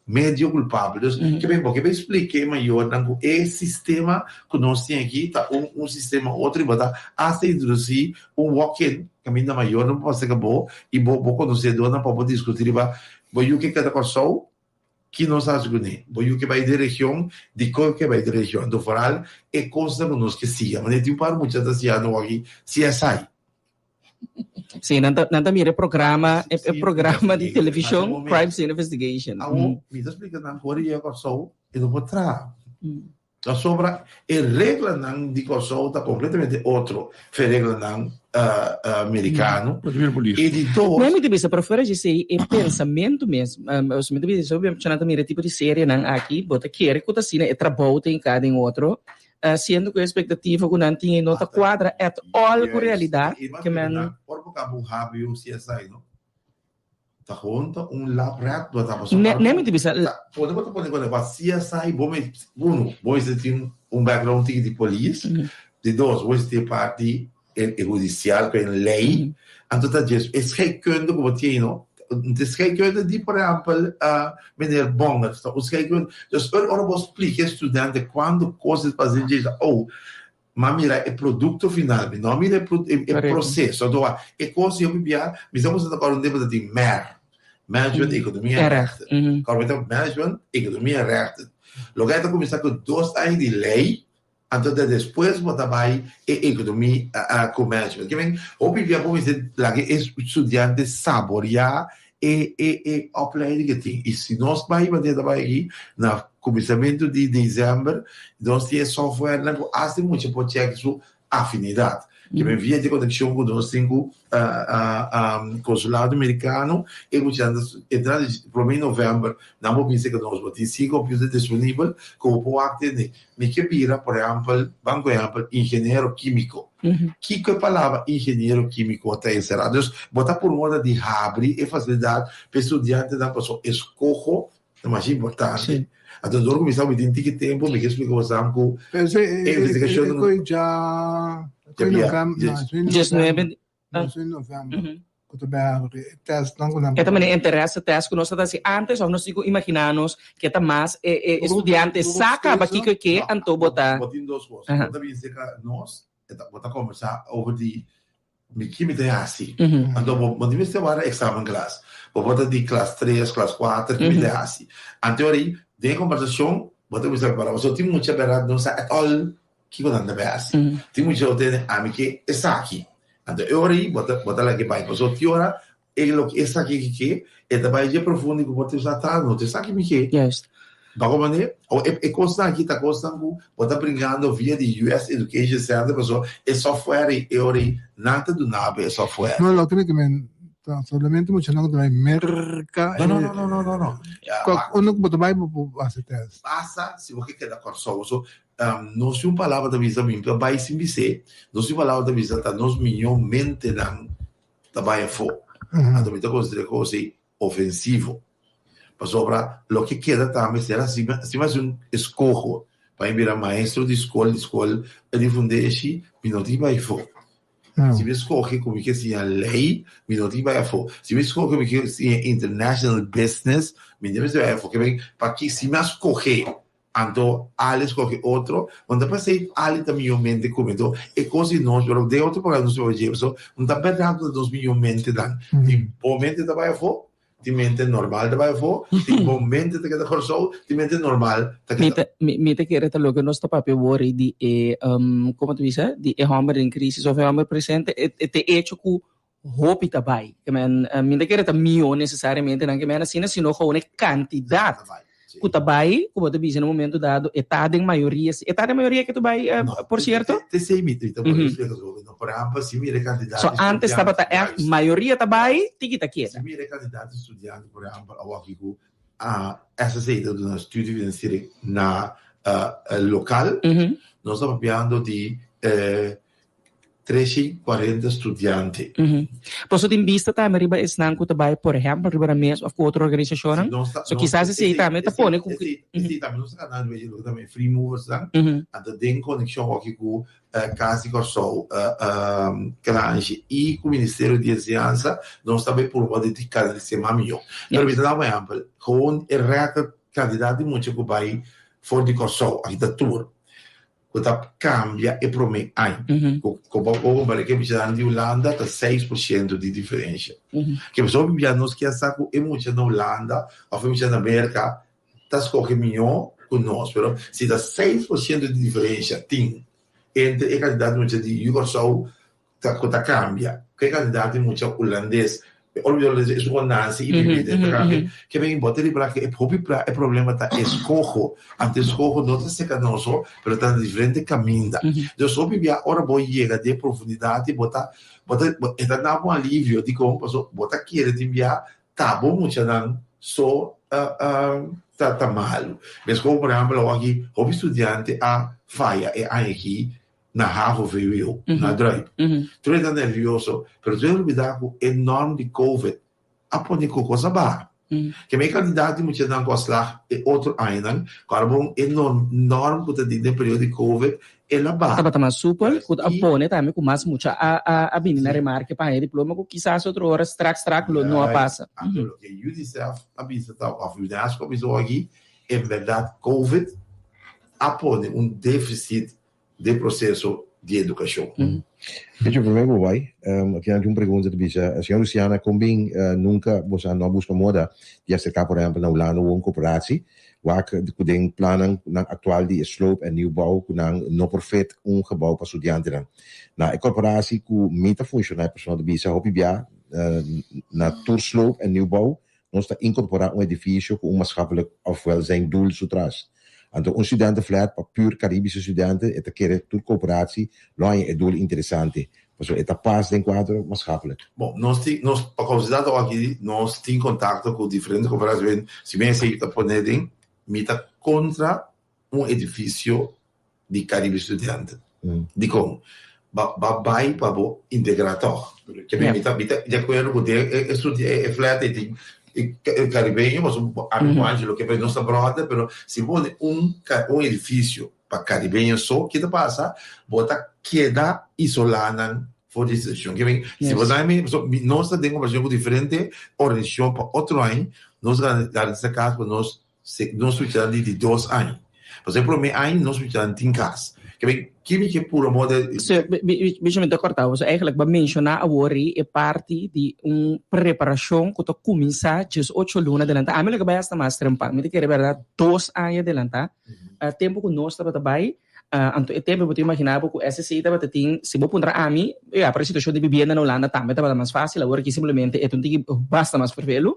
medio culpabel. Dus ke ben bo ke ben splika e mayornan ku e sistema ku nos tin aki ta un un sistema otro i bo ta hasta introdusi un walk-in kaminda mayornan por pasa ka bo i bo bo konosedornan pa bo diskuti riba bo yu ke keda Kòrsou ki nos hasi kuné, bo yu ke bai den region dikon ke bai den region. Anto foral e kosnan ku nos ke siña. Manera tin un par mucha ta siñando aki CSI. Sí, nan ta, nan ta mira e programa, e, e programa di televishon, Crime Scene Investigation. Awo, mi ta splika nan ku ora yega Kòrsou, e no por traha. Pasobra e reglanan di Kòrsou ta kompletamente otro fe reglanan merikano. I di dos. Mi ta bisa, pero fuera di esei, e pensamentu mes, mi ta bisa, nan ta mira e tipo di serienan aki, bo ta kere ku ta asina e trabou ta hinká den otro, Siendo ku e espektativa ku nan tin ei no ta kuadra at all ku realidat, ke men. Ora bo kaba un habri un CSI no ta gewoon ta un lap rat bo ta pasobra. Ne, ne mi ta bisa. Pone bo ta pone ku pa CSI bo mes uno bo mester tin un background tiki di polis, di dos bo mester tin e parti e hudisial ku e lei, anto ta djes e scheikunde ku bo tin no, e scheikunde di por ehèmpel meneer Bongers ta un scheikunde, dus ora bo splika e studente kuantu kos es pasa dje ta oh m'a mira e produkto final mi no a mira e proseso, anto wak e kos yo bibia mi sa ku ta un tempu ta tin mer, management, ekonomia en rechten, management, ekonomia en rechten. Loke ta kuminsá ku dos aña di lei, anto ta despues bo ta bai e ekonomia ku management. Ke men hopi bia bo mester laga e studiante saboriá e e e opleiding ke tin. I si nos bai manera ta bai aki na kuminsamentu di desèmber nos tin e softwarenan ku asta e mucha por chèk su afinidat. Ke men via di konekshon ku nos tin ku konsulado merikano e muchanan ta entra di prome novèmber nan por bisa ku nos bo tin sin kompiuter disponibel ku bo por wak tende. Mi ke bira por ehèmpel ban ku ehèmpel ingeniero kímiko. Kiko e palabra ingeniero kímiko ta enserá? Dus bo ta purmota di habri e fasilidat pa e studiantenan pasobra eskoho Ta masha importante. Anto dor ku mi sa mi tin tiki tempu mi ke splika bosan ku Pero se e investigashon e koe ja koe november no es Diesnuebe no es november ku ta bai habri e testnan ku nan E ta manera interesse test ku nos ta hasi antes of nos tin ku imaginá nos ke ta mas e e estudiante sa kaba kiko e ke anto bo ta Bo tin dos kos. Bo ta bin serka nos bo ta kombersá over di Mi ki mi ta hasi? Anto bo bo no mester wara examen klas. Bo por ta di klas tres, klas kuater, ki mi ta hasi? Anto ora ei, den e kombersashon, bo ta kuminsá prepara. Pasobra tin mucha bèrdat no sa at all kiko nan ta bai hasi. Tin mucha ku ta tende, ami ke esaki. Anto e ora ei bo ta bo ta laga e bai. Pasobra tin ora E loke esaki ki ke, e ta bai dje profundo ku bo ta usa ta no ta esaki mi ke. Juist. Bako manera? Awo e e kosnan aki ta kosnan ku bo ta bringando via di US Education Center pasobra e software ei e ora ei nan ta duna bo e software. No, loke mi ke men ta solamente muchanan ku ta bai Merka No, no, no, no, no, no, no. Kok unda ku bo ta bai bo por hasi test. Basta si bo ke keda Kòrsou. So, nos tin un palabra ta bisa mi ta bai sin bis'é, nos tin un palabra ta bisa ta nos miñó mentenan ta bai afó. Anto mi ta konsider'é kos ei ofensivo. Pasobra loke keda tambe ser hasi, si mi hasi un eskoho pa mi bira maestro di skol, di skol di fundeshi, mi no tin bai afó. Si mi skohe ku mi ke siña lei, mi no tin bai afó. Si mi skohe ku mi ke siña international business, mi no mester bai afó. Ke men, paki si mi a skohe Anto Ali skohe otro, bo no ta pensá Ali ta mihó mente ku mi. Anto e kos di nos, pero den otro programa nos tabata dje, pasobra no ta bèrdat ku ta nos mihó mentenan. Tin bon mente ta bai afó, tin mente normal ta bai afó, tin bon mente ta keda Kòrsou, tin mente normal ta keda. Mi ta kere ta loke nos ta papia awor ei di e, komo ta bisa, di e hòmber den krisis òf e hòmber presente, e te echo ku hopi ta bai. Ke men, mi ta kere ta mihó nesesariamente nan ke men asina, sino gewoon e kantidat ku ta bai, ku bo ta bisa na un momento dado, e ta den mayoria, e ta den mayoria ke ta bai, por sierto? Te esei mi ta por explika so, no, por ehempel, si mira e kantidat So di antes studiante, tabata ègt mayoria ta bai, tiki ta keda. Si mira e kantidat di studiante, por ehempel, awor ku SSA ta duna studio financiering na lokal, nos ta papiando di 340 studiante. Boso tin bista tambe riba esnan ku ta bai, por ehèmpel, riba nan mes òf ku otro organisashonnan? So kisas esei tambe ta pone ku. Esei tambe nos ta gana riba dje, loke ta bai free moversnan, anto den konekshon oki ku Kas di Kòrsou, Kranshi i ku Ministerio di Enseñansa, nos ta bai purba di kanalis'é mas mihó. Pero mi ta da un ehèmpel, gewoon e rèkòrt kantidat di mucha ku bai for di Kòrsou, aki ta tur. ku ta kambia e promé aña. Ku bo kompara ku e muchanan di Hulanda ta 6% di diferensha. Ke pasobra bia nos kier sa ku e mucha na Hulanda òf e mucha na Merka ta skohe mihó ku nos, pero si ta 6% di diferensha tin entre e kantidat di mucha di Yu Kòrsou ta ku ta kambia ku e kantidat di mucha hulandes ora mi hulandes esun ku a nase i bibi den ta kambia ke men bo ta ripara ku e hopi e problema ta eskoho anto eskoho no ta seka nos so pero ta na diferente kaminda dus hopi bia ora bo yega den profundidat bo ta bo ta e ta dabo un alivio dikon pasobra bo ta kere tin bia ta bo muchanan so ta ta malu meskos por ehempel awor aki hopi studiante a faya e aña aki na havo VWO, na druip. Tur e ta nervioso, pero tur e olbida ku e norm di covid a pone ku kos a baha. Ke men e kantidat di muchanan ku a slag e otro añanan, ku ora bon e norm ku ta tin den periodo di covid, el a baha. Tabata mas supel, ku a pone tambe ku mas mucha a bini na remarke pa haña diploma ku kisas otro ora strak strak lo no a pasa. Anto loke UNICEF a bisa ta, òf UNESCO a bisa aki, en bèrdat covid a pone un defisit den proseso. Di edukashon. Hecho, promé ku bo bai, aki nan tin un pregunta ta bisa, Señor Luciana, kon bin nunka boso a no buska moda di aserká por ehèmpel na Hulanda un kooperatie wak ku den plannan nan aktual di e sloop en nieuwbouw ku nan no por fit un gebouw pa studiantenan? Na e korporatie ku mi ta funshoná e persona ta bisa hopi bia na tur sloop en nieuwbouw Nos ta incorpora un edificio cu un maatschappelijk of welzijndoel su tras. Anto un studentenflat pa puur Caribische studenten, e ta kere tur cooperatie lo haña e doel interesante, pasobra e ta pas den cuadro maatschappelijk. Bon, nos tin, nos, pa considera ta aki, nos tin contacto cu diferente cooperatie, si mi esey ta pone den, mi ta contra un edificio di Caribe Studenten. Dikon? Ba ba bai pa bo integrá tòg. Ke mi ta mi ta di akuerdo ku den e e e flat ei tin e karibeño pasobra ami ku Angelo ke nos ta bròder pero si bo pone un un edifisio pa karibeño so ke ta pasa bo ta keda isolá nan for di institushon. Ke men si bo sa mi pasobra nos ta den kombersashon ku diferente organisashon pa otro aña nos garantisa kas pa nos Se nos muchanan di di dos aña. Pasobra e prome aña nos muchanan tin kas. Ke men, ki mi ke pura moda. Se, bisha mi ta korta bo. So eigenlijk bo a menshoná awor ei e parti di un preparashon ku ta kuminsá djes ocho luna adelantá. Ami lo ke bai hasta mas trempan. Mi ta kere bèrdat dos aña adelantá. Tempu ku nos tabata bai, anto e tempu bo ta imaginá bo ku SSC tabata tin, si bo puntra ami, ya, pero e situashon di bibienda na Hulanda tambe tabata mas fásil. Awor aki simplemente e ta un tiki basta mas fervelu.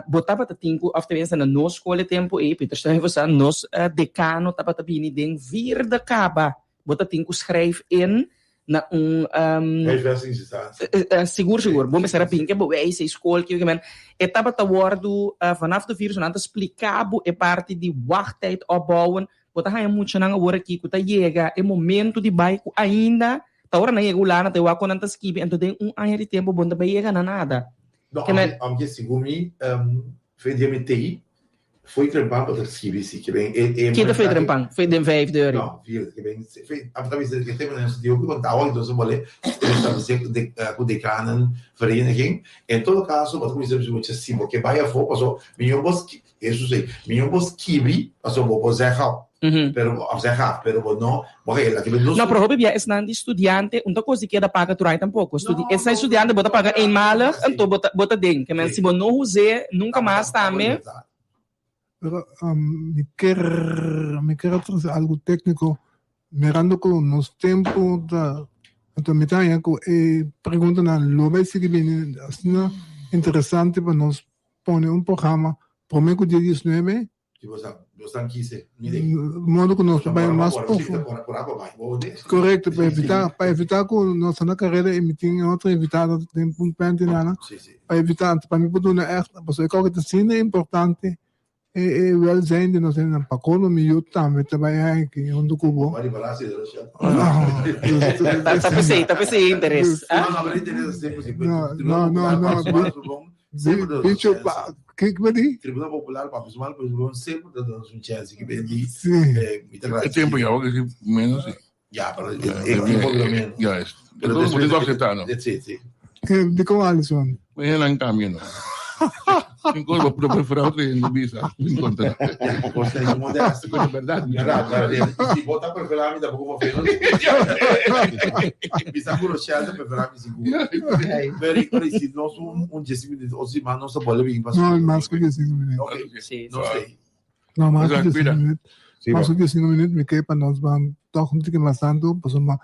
Bo tabata tin ku, òf tenminste na nos skol e tempu ei, Peter Stuyvesant, nos dekano tabata bini den vierde kaba. Bo ta tin ku schrijf in na un. Huisvestingsinstantie. Sigur, sigur. Bo mester a bin ke bewijs ei skol, ke men. E tabata wòrdu vanaf de vierde, so nan ta splika bo e parti di wachttijd opbouwen. Bo ta haña muchanan awor aki ku ta yega e momento di bai ku ainda ta ora nan yega Hulanda ta e wak ku nan ta skibi, anto den un aña di tempu bo no ta bai yega na nada. No, aunke segun mi, fe di mi tei, foi trempan pa ta skibi si, ke ben e e Kita foi trempan? Foi den vijfde uur? No, vierde, ke ben fe a ta bisa ke tema nan studio ku konta entonces bole establece ku de ku dekanen vereniging. En todo caso, bo ta kuminsa bisa mucha si bo ke bai afó paso miño bo Hesus ei, Miño bo skibi, pasobra bo por zeg op, pero bo, of zeg af, pero bo no, bo hela aki no. No, pero hopi bia esnan di studiante, un ta kos di keda paga tur aña tampoko. Studi, esnan studiante bo ta paga eenmalig, anto bo ta, bo ta den. Ke men si bo no us'é nunka mas tambe. Pero mi ker, mi ker a trese algu tékniko, mirando ku nos tempu ta, anto mi ta haña ku e preguntanan lo bai sigui bini asina interesante pa nos pone un programa prome ku dia diesnuebe. Ki bo sa, bo san kise, mire. Modo ku nos por bai mas profundo. Korekto, pa evitá, pa evitá ku nos ta na karera i mi tin otro invitado den Punt Nana. Pa evitá, pa mi por duna ègt, pasobra e kòke ta asina importante e e welzijn di nos hendenan. Pa kono mi yu tambe ta bai aki huntu ku bo. Ta p'esei, ta p'esei e interes. No, no, no. Bicho, pa, ke ke di? Tribuna Popular pa Pessoal pa Pessoal sempre ta dando un chance que bendi. Sí. E tempo ya, porque menos sí. Ya, pero e tempo lo menos. Ya, es. Pero después de aceptar, no? Sí, sí. Di con Alison? Bueno, en cambio, no. Cinco lo prefiero otro en visa. Encontra. Cosa es modesto. Cosa verdad. Verdad, Si vos estás preferando, mi tampoco me ofendo. Mi sa puro Sheldon preferando mi seguro. Pero, pero si no son un 10 minutos, o si más no se puede venir para No, mas ku 15 minutos. Ok, Sí, no sé. No, mas ku 15 minutos. Mas ku 15 minutos, mi ke pa nos ban toch un tiki mas tantu, pasobra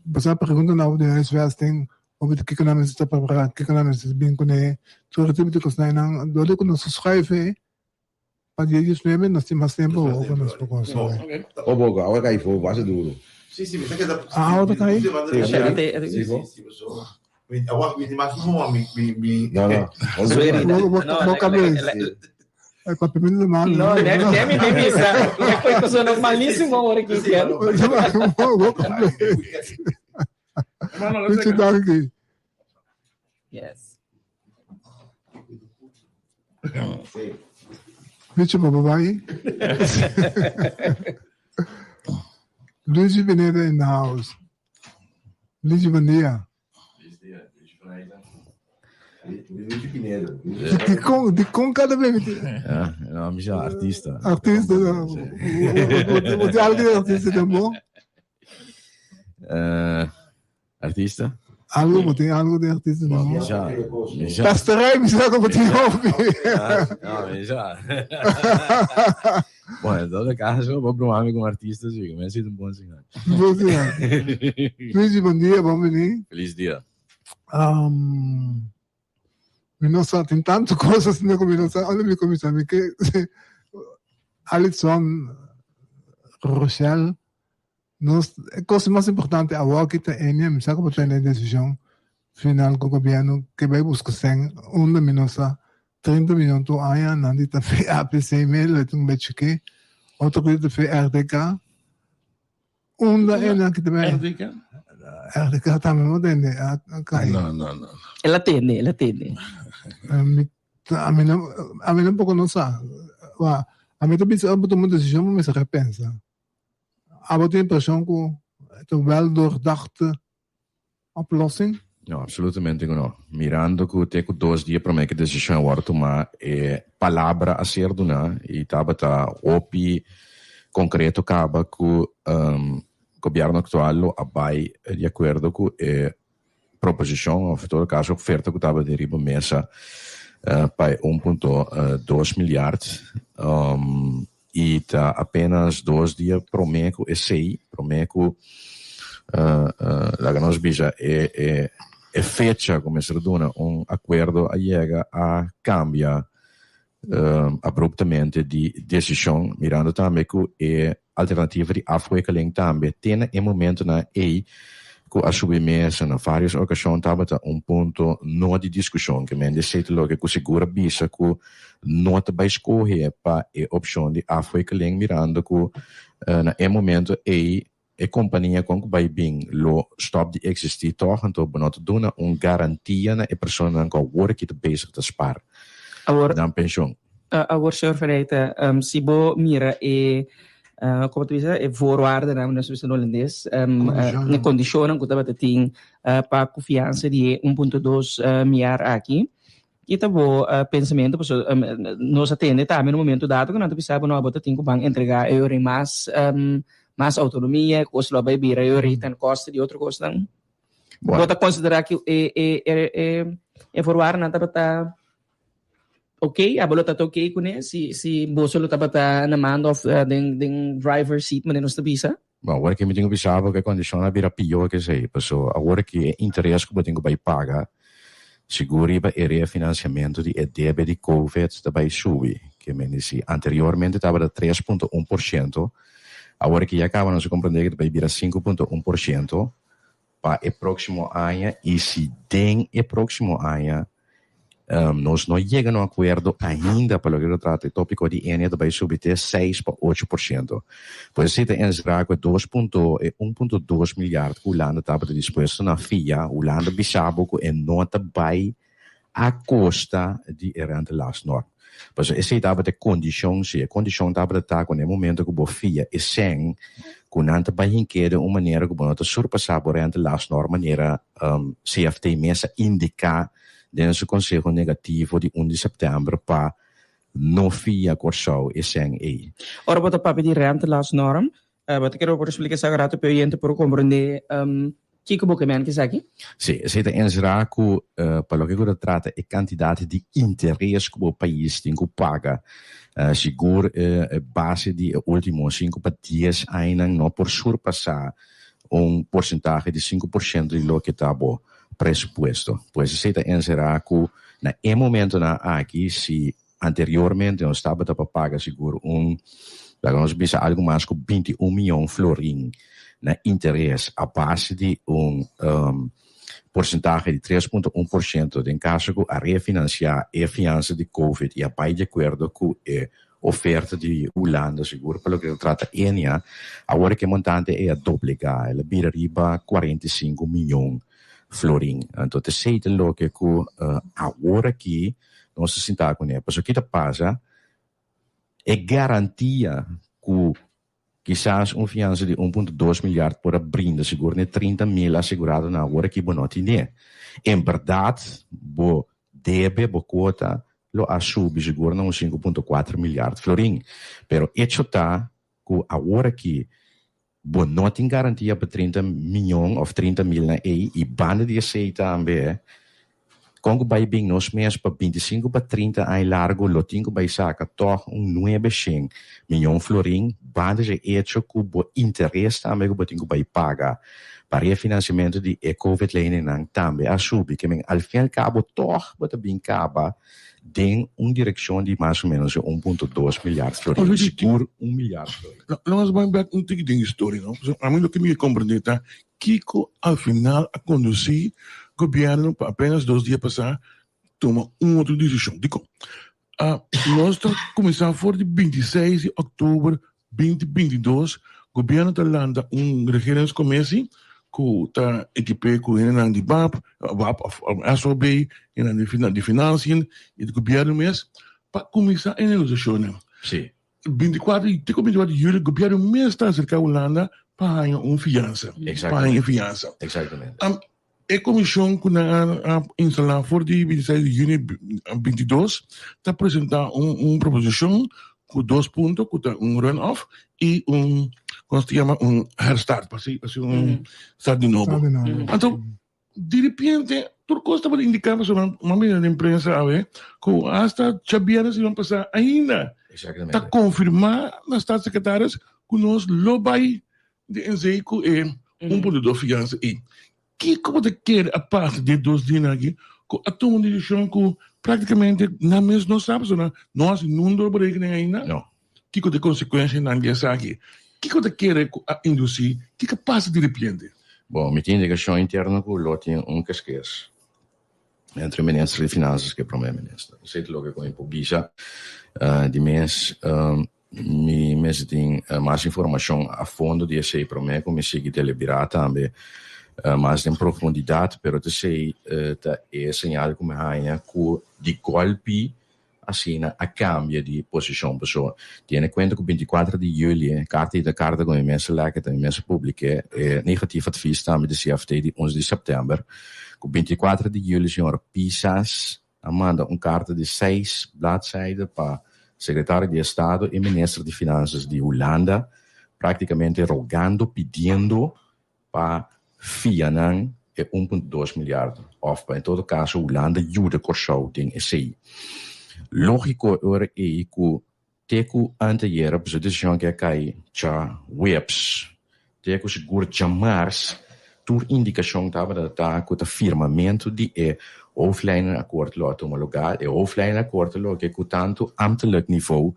bo sa pregunta na over di huisvesting, over di kiko nan mester ta prepará, kiko nan mester bin kuné, tur e tipo di kosnan einan. Dor di ku nos schuif ei, pa dia diesnuebe nos tin mas tempu awor ku nos por konstruí. O boca, awa kai fo, base duro. Sí, sí, mi ta keda. Ah, awa ta kai? Sí, sí, sí, sí. Awa, mi mas mo mi mi mi. No, no. Bo kabes. E papia mi malo. No, ne ne mi ne mi sa. E koi ko sono malísimo ora ki ken. Bo kabes. Mucho danki. Yes. Mucho bye bye. Luigi Pineda in the house. Luigi, bon dia. Luigi Pineda. Di con, di con cada vez mi Ja, no, mi sa artista. Artista. Bo di algo di artista den bo? Artista? Algo bo tin algo di artista no? Mi sa, mi sa. Pesterij mi sa ku bo tin hopi. No, mi sa. Bueno, en todo caso, bo broma mi con artista, sí, mi a sido un bon señal. Bon señal. Luigi, bon dia, bon bini. Feliz dia. Um, mi no sa, tin tanto cosas asina ku mi no sa unda mi kuminsá. Mi ke Alison, Rochelle, Nos e kos mas importante awoki ta enia mi sa ku bo tene e desishon final ku gobièrnu ke bai buska sèn unda mi no sa 30 miyon tur aña nan di ta fe APC mel e ta un bechi ke otro ku di ta fe RDK unda enia ki ta bai RDK? RDK tambe no tende a kai. No no no. El a tende el a tende. Mi ami no ami tampoco no sa ami ta bisa ora bo tuma un desishon bo mester repensa. Abo tin impresion cu ta un wel doordachte oplossing? No, absolutamente cu no. Mirando cu te cu dos dia prome cu e decision a wordo tuma, e palabra a ser duna y tabata hopi concreto caba cu gobierno actual lo a bay di acuerdo cu e proposicion of en todo caso oferta cu tabata riba mesa pa e un punto dos miljard y ta apenas dos dia prome cu esey, prome cu laga nos bisa e e e fecha cu mester duna un acuerdo a yega a cambia abruptamente di decision mirando tambe cu e alternativa di afwikkeling tambe te na e momentonan ey cu a subi mesa na varios ocasion tabata un punto no di discusion ke men di esey ta loke cu sigur a bisa cu no ta bay scoge pa e opcion di afwikkeling mirando cu na e momento ey E kompania kon ku bai bin lo stòp di eksistí tòg, anto bo no ta duna un garantia na e personanan ku awor aki ta bezig ta spar Awor, nan penshon. awor señor Ferreira, si bo mira e, komo ta bisa, e voorwaardennan, nos ta bisa na holandes, Kondishonnan. e kondishonnan ku tabata tin pa ku fiansa di e un punto dos miar aki, Ki ta bo pensamentu? Pasobra nos a tende tambe na un momento dado ku nan ta bisa bo no, bo ta tin ku ban entregá e ora mas mas outonomia, e kos lo a bai bira e ora ten koste di otro kosnan. Bo ta konsiderá ku e e e e voorwaardennan tabata oké? Abo lo tabata oké kuné si si boso lo tabata na mando òf den den driver seat manera nos ta bisa? Bon, awor ki mi tin ku bisa bo ku e kondishon a bira pió ke esei, paso awor ki e interes ku bo tin ku bai paga sigur riba e refinansiamentu di e debe di covid ta bai subi. Ke men di si anteriormente tabata tres punto un por shento, awor ki ya kaba nos a komprendé ku ta bai bira 5.1% pa e próksimo aña i si den e próksimo aña Nos no yega na un akuerdo ainda pa loke ta trata e topiko di Enia ta bai subi te seis pa 8%. Pues esei ta enserá ku e dos punto e 1.2 miljard ku Hulanda tabata dispuesto na fia, Hulanda bisa bo ku e no ta bai a kosta di e rentelastnorm. Pasobra esei tabata e kondishon, si e kondishon tabata ta ku na e momento ku bo fia e sèn ku nan ta bai hink'é den un manera ku bo no ta surpasá bo rentelastnorm manera CFT mes a indiká den su konseho negativo di 1 di sèptèmber pa no fia Kòrsou e sèn ei. Ora bo ta papia di rentelastnorm, bo ta kere bo por splika esaki rato pa e oyente por komprendé kiko bo ke men ku esaki? Sí, esei ta enserá ku pa loke ku ta trata e kantidat di interes ku bo pais tin ku paga, sigur e base di e último sinku pa dies añanan no por surpasá un porsentahe di 5% di loke ta bo presupuesto. Pues esei ta enserá ku na e momentonan aki si anteriormente nos tabata pa paga sigur un, laga nos bisa algu mas ku 21 mion florin na interes a base di un porsentahe di 3.1% den kaso ku a refinansiá e fiansa di covid i a bai di akuerdo ku e oferta di Hulanda sigur pa loke ta trata Enia, awor ke montante ei a doblegá, el a bira riba 45 miyon florin. Anto t'esei ta loke ku awor aki nos ta sinta kuné. Pasobra ki ta pasa, e garantia ku kisas un fiansa di 1.2 miljard por a brinda sigur n'e 30 mil aseguradonan awor aki bo no tine. En bèrdat bo debe bo kuota lo a subi sigur na un 5.4 miljard florin. Pero echo ta ku awor aki. Bo no tin garantia pa 30 miyon of 30 milnan ei i banda di esei tambe kon ku bai bin nos mes pa 25 pa 30 aña largu lo tin ku bai saka tòg un nuebe shen miyon florin banda dje echo ku bo interes tambe ku bo tin ku bai paga pa refinansiamentu di e covid leningnan tambe a subi. Ke men al fin al kabo tòg bo ta bin kaba den un direccion di mas o menos e un punto dos milyard florin, sigur un milyard florin. Lo nos bai bek un tiki den historia, no? Pasobra ami loke mi ke comprende ta kiko al final a conduci gobierno pa apenas dos dia pasa tuma un otro decision. Dikon? Nos ta cuminsa for di 26 di october 2022, gobierno ta lanta un regeringscommissie cu ta equipe cu hendenan di bap, wap of SOB, hendenan di di financiën y di gobierno mes pa cuminsa e negociacionnan. Sí. 24 te cu 24 di juli gobierno mes ta acerca Hulanda pa haña un fiansa. Pa haña e fiansa. Exactamente. E komishon ku nan a instalá for di 26 di yüni 22 ta presentá un un proposishon ku dos punto ku ta un run-off i un kon ta yama un herstart pa hasi hasi un start di nobo. Anto diripiente tur kos tabata indiká pasobra nan a mira den prensa awe ku asta djabièrnè siman pasá ainda ta konfirmá na staatssecretaris ku nos lo bai Di esei ku e un punto dos fiansa ei. Kiko bo ta kere a pasa den dos dianan aki ku a tuma un desishon ku praktikamente nan mes no sa pasobra nan no hasi nun doorberekening ainda? No. Kiko ta e konsekuensianan di esaki? Kiko ta kere ku a indusí? Kiko a pasa di repente? Bon, mi tin indikashon interno ku lo tin un keskes entre minister di Finansas ku e prome minister. Esei ta loke ku mi por bisa di mes. Mi mester tin mas informashon a fondo di esei promé ku mi sigui deliberá tambe mas den profundidat, pero ta esei ta e señal ku mi haña ku di gòlpi asina a kambia di posishon. Pasobra tene kuenta ku 24 di yüli karta i ta karta ku mi mes a lèk ta mi mes a publik'é e negatief advies tambe di CFT di 11 di sèptèmber ku 24 di yüli señor Pisas a manda un karta di seis bladzijde pa Sekretario di Estado i Minister di Finansas di Hulanda, praktikamente rogando, pidiendo pa fia nan e un punto dos milyard òf pa en todo kaso Hulanda yuda Kòrsou den esei. Lógiko e ora ei ku Te ku anteayera pues e desishon ke a kai djaweps, te ku sigur djamars, tur indikashon tabata ta ku ta firmamentu di e hoofdlijnenakkoord lo a tuma lugá. E hoofdlijnenakkoord ta loke ku tantu ambtelijk nivou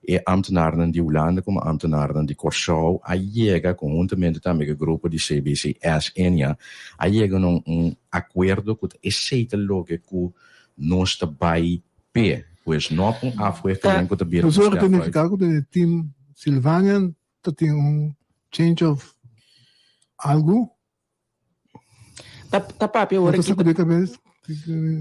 e ambtenarnan di Hulanda komo ambtenarnan di Kòrsou a yega konhuntamente tambe ku e grupo di cbcs Ennia a yega na un akuerdo ku ta esei ta loke ku nos ta bai p'e. Pues no pa un afwekeling ku ta bira un Eso sterfhuis. significa ku den e team Sylvania ta tin un change of algu? Ta ta papia ora Ta ki sakudí kabes.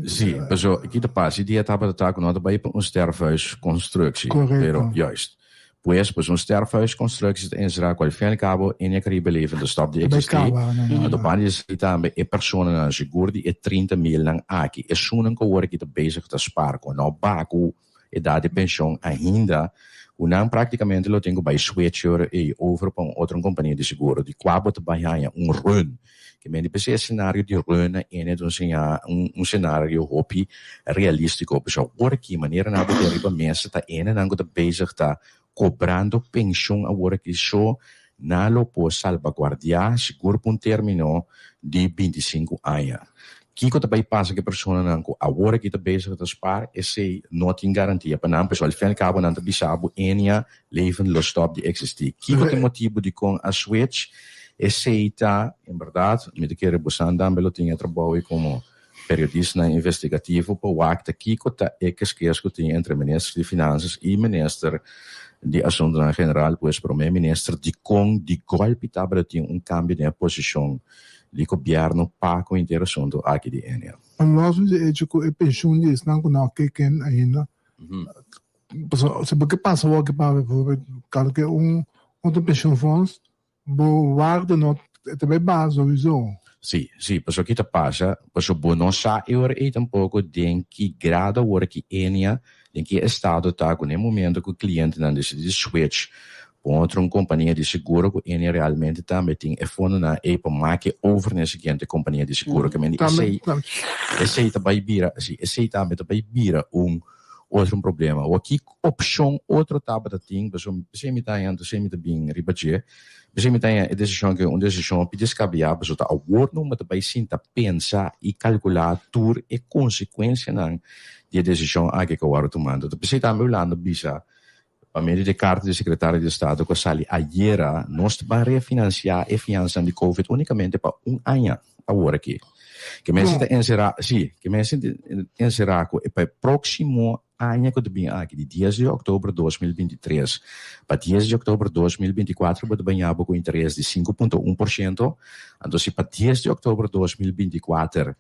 Sí, paso ki ta pasa, e dia tabata ta ku no ta bai pa un sterfhuisconstructie. Correcto. Pero, juist. Pues, pues un sterfhuisconstructie ta enserá ku al fin al kabo Enea Caribe Leven ta stòp di Ta bai eksistí. kaba, no, no, Anto no. banda di esei tambe e personanan sigur di e 30 milnan aki, esunnan ku awor aki ta bezig ta spar ku no baku edat di penshon ainda, ku nan praktikamente lo tin ku bai switch ora ei over pa un otro kompania di seguro di kua bo ta bai haña un run. Ke men di p'esei e senario di run na Enea ta un seña un senario hopi realístiko. Pasobra awor aki manera nan a pone riba mesa ta enenan ku ta bezig ta kobrando penshon awor aki so nan lo por salbaguardiá sigur pa un término di 25 aña. Kiko ta bai pasa ku e personanan ku awor aki ta bezig ta spar? Esei no tin garantia pa nan, pasobra al fin al kabo nan ta bisa bo Enea Leven lo stòp di eksistí. Kiko ta e motibu dikon a switch? Esei ta, en bèrdat, mi ta kere bosan tambe lo tin e trabou ei komo periodistanan investigativo pa wak ta kiko ta e keskes ku tin entre minister di Finansas i minister di Asuntunan General, pues prome minister dikon di gòlpi tabata tin un kambio den e posishon di gobièrnu pa ku henter asuntu aki di Enea. Los di echo ku e penshun di esnan ku no a keken ainda Pasobra si bo ke pasa awor ke papia bijvoorbeeld kalke un otro pensioenfonds bo waarde no e ta bay baha sowieso. Si, si, pasobra ki ta pasa, pasobra bo no sa e ora ei tampoco den ki grado awor ki Enea, den ki estado ta cu na e momento cu clientenan decidi di switch. Pa un otro un kompania di seguro ku Ennia realmente tambe tin e fondonan ei pa make over na e siguiente kompania di seguro. Ke men di esei, esei ta bai bira, si, esei tambe ta bai bira un otro un problema. Awor ki opshon otro tabata tin? Pasobra p'esei mi ta haña, anto esei mi ta bin riba dje, p'esei mi ta haña e desishon ke un desishon hopi deskabiá, pasobra ta awor numa ta bai sinta pensa i kalkulá tur e konsekuensianan di e desishon aki ku a wòrdu tumá. Anto p'esei tambe Hulanda bisa Pa medio di e karta di Sekretario di Estado ku a sali ayera, nos ta ban refinansiá e fiansanan di Covid únikamente pa un aña awor aki. Ke mester ta enserá, sí, ke mester ta enserá ku pa e próksimo aña ku ta bin aki, di dies di òktober 2023 pa dies di òktober 2024 bo ta baña bo ku interes di 5.1%, anto si pa dies di òktober 2024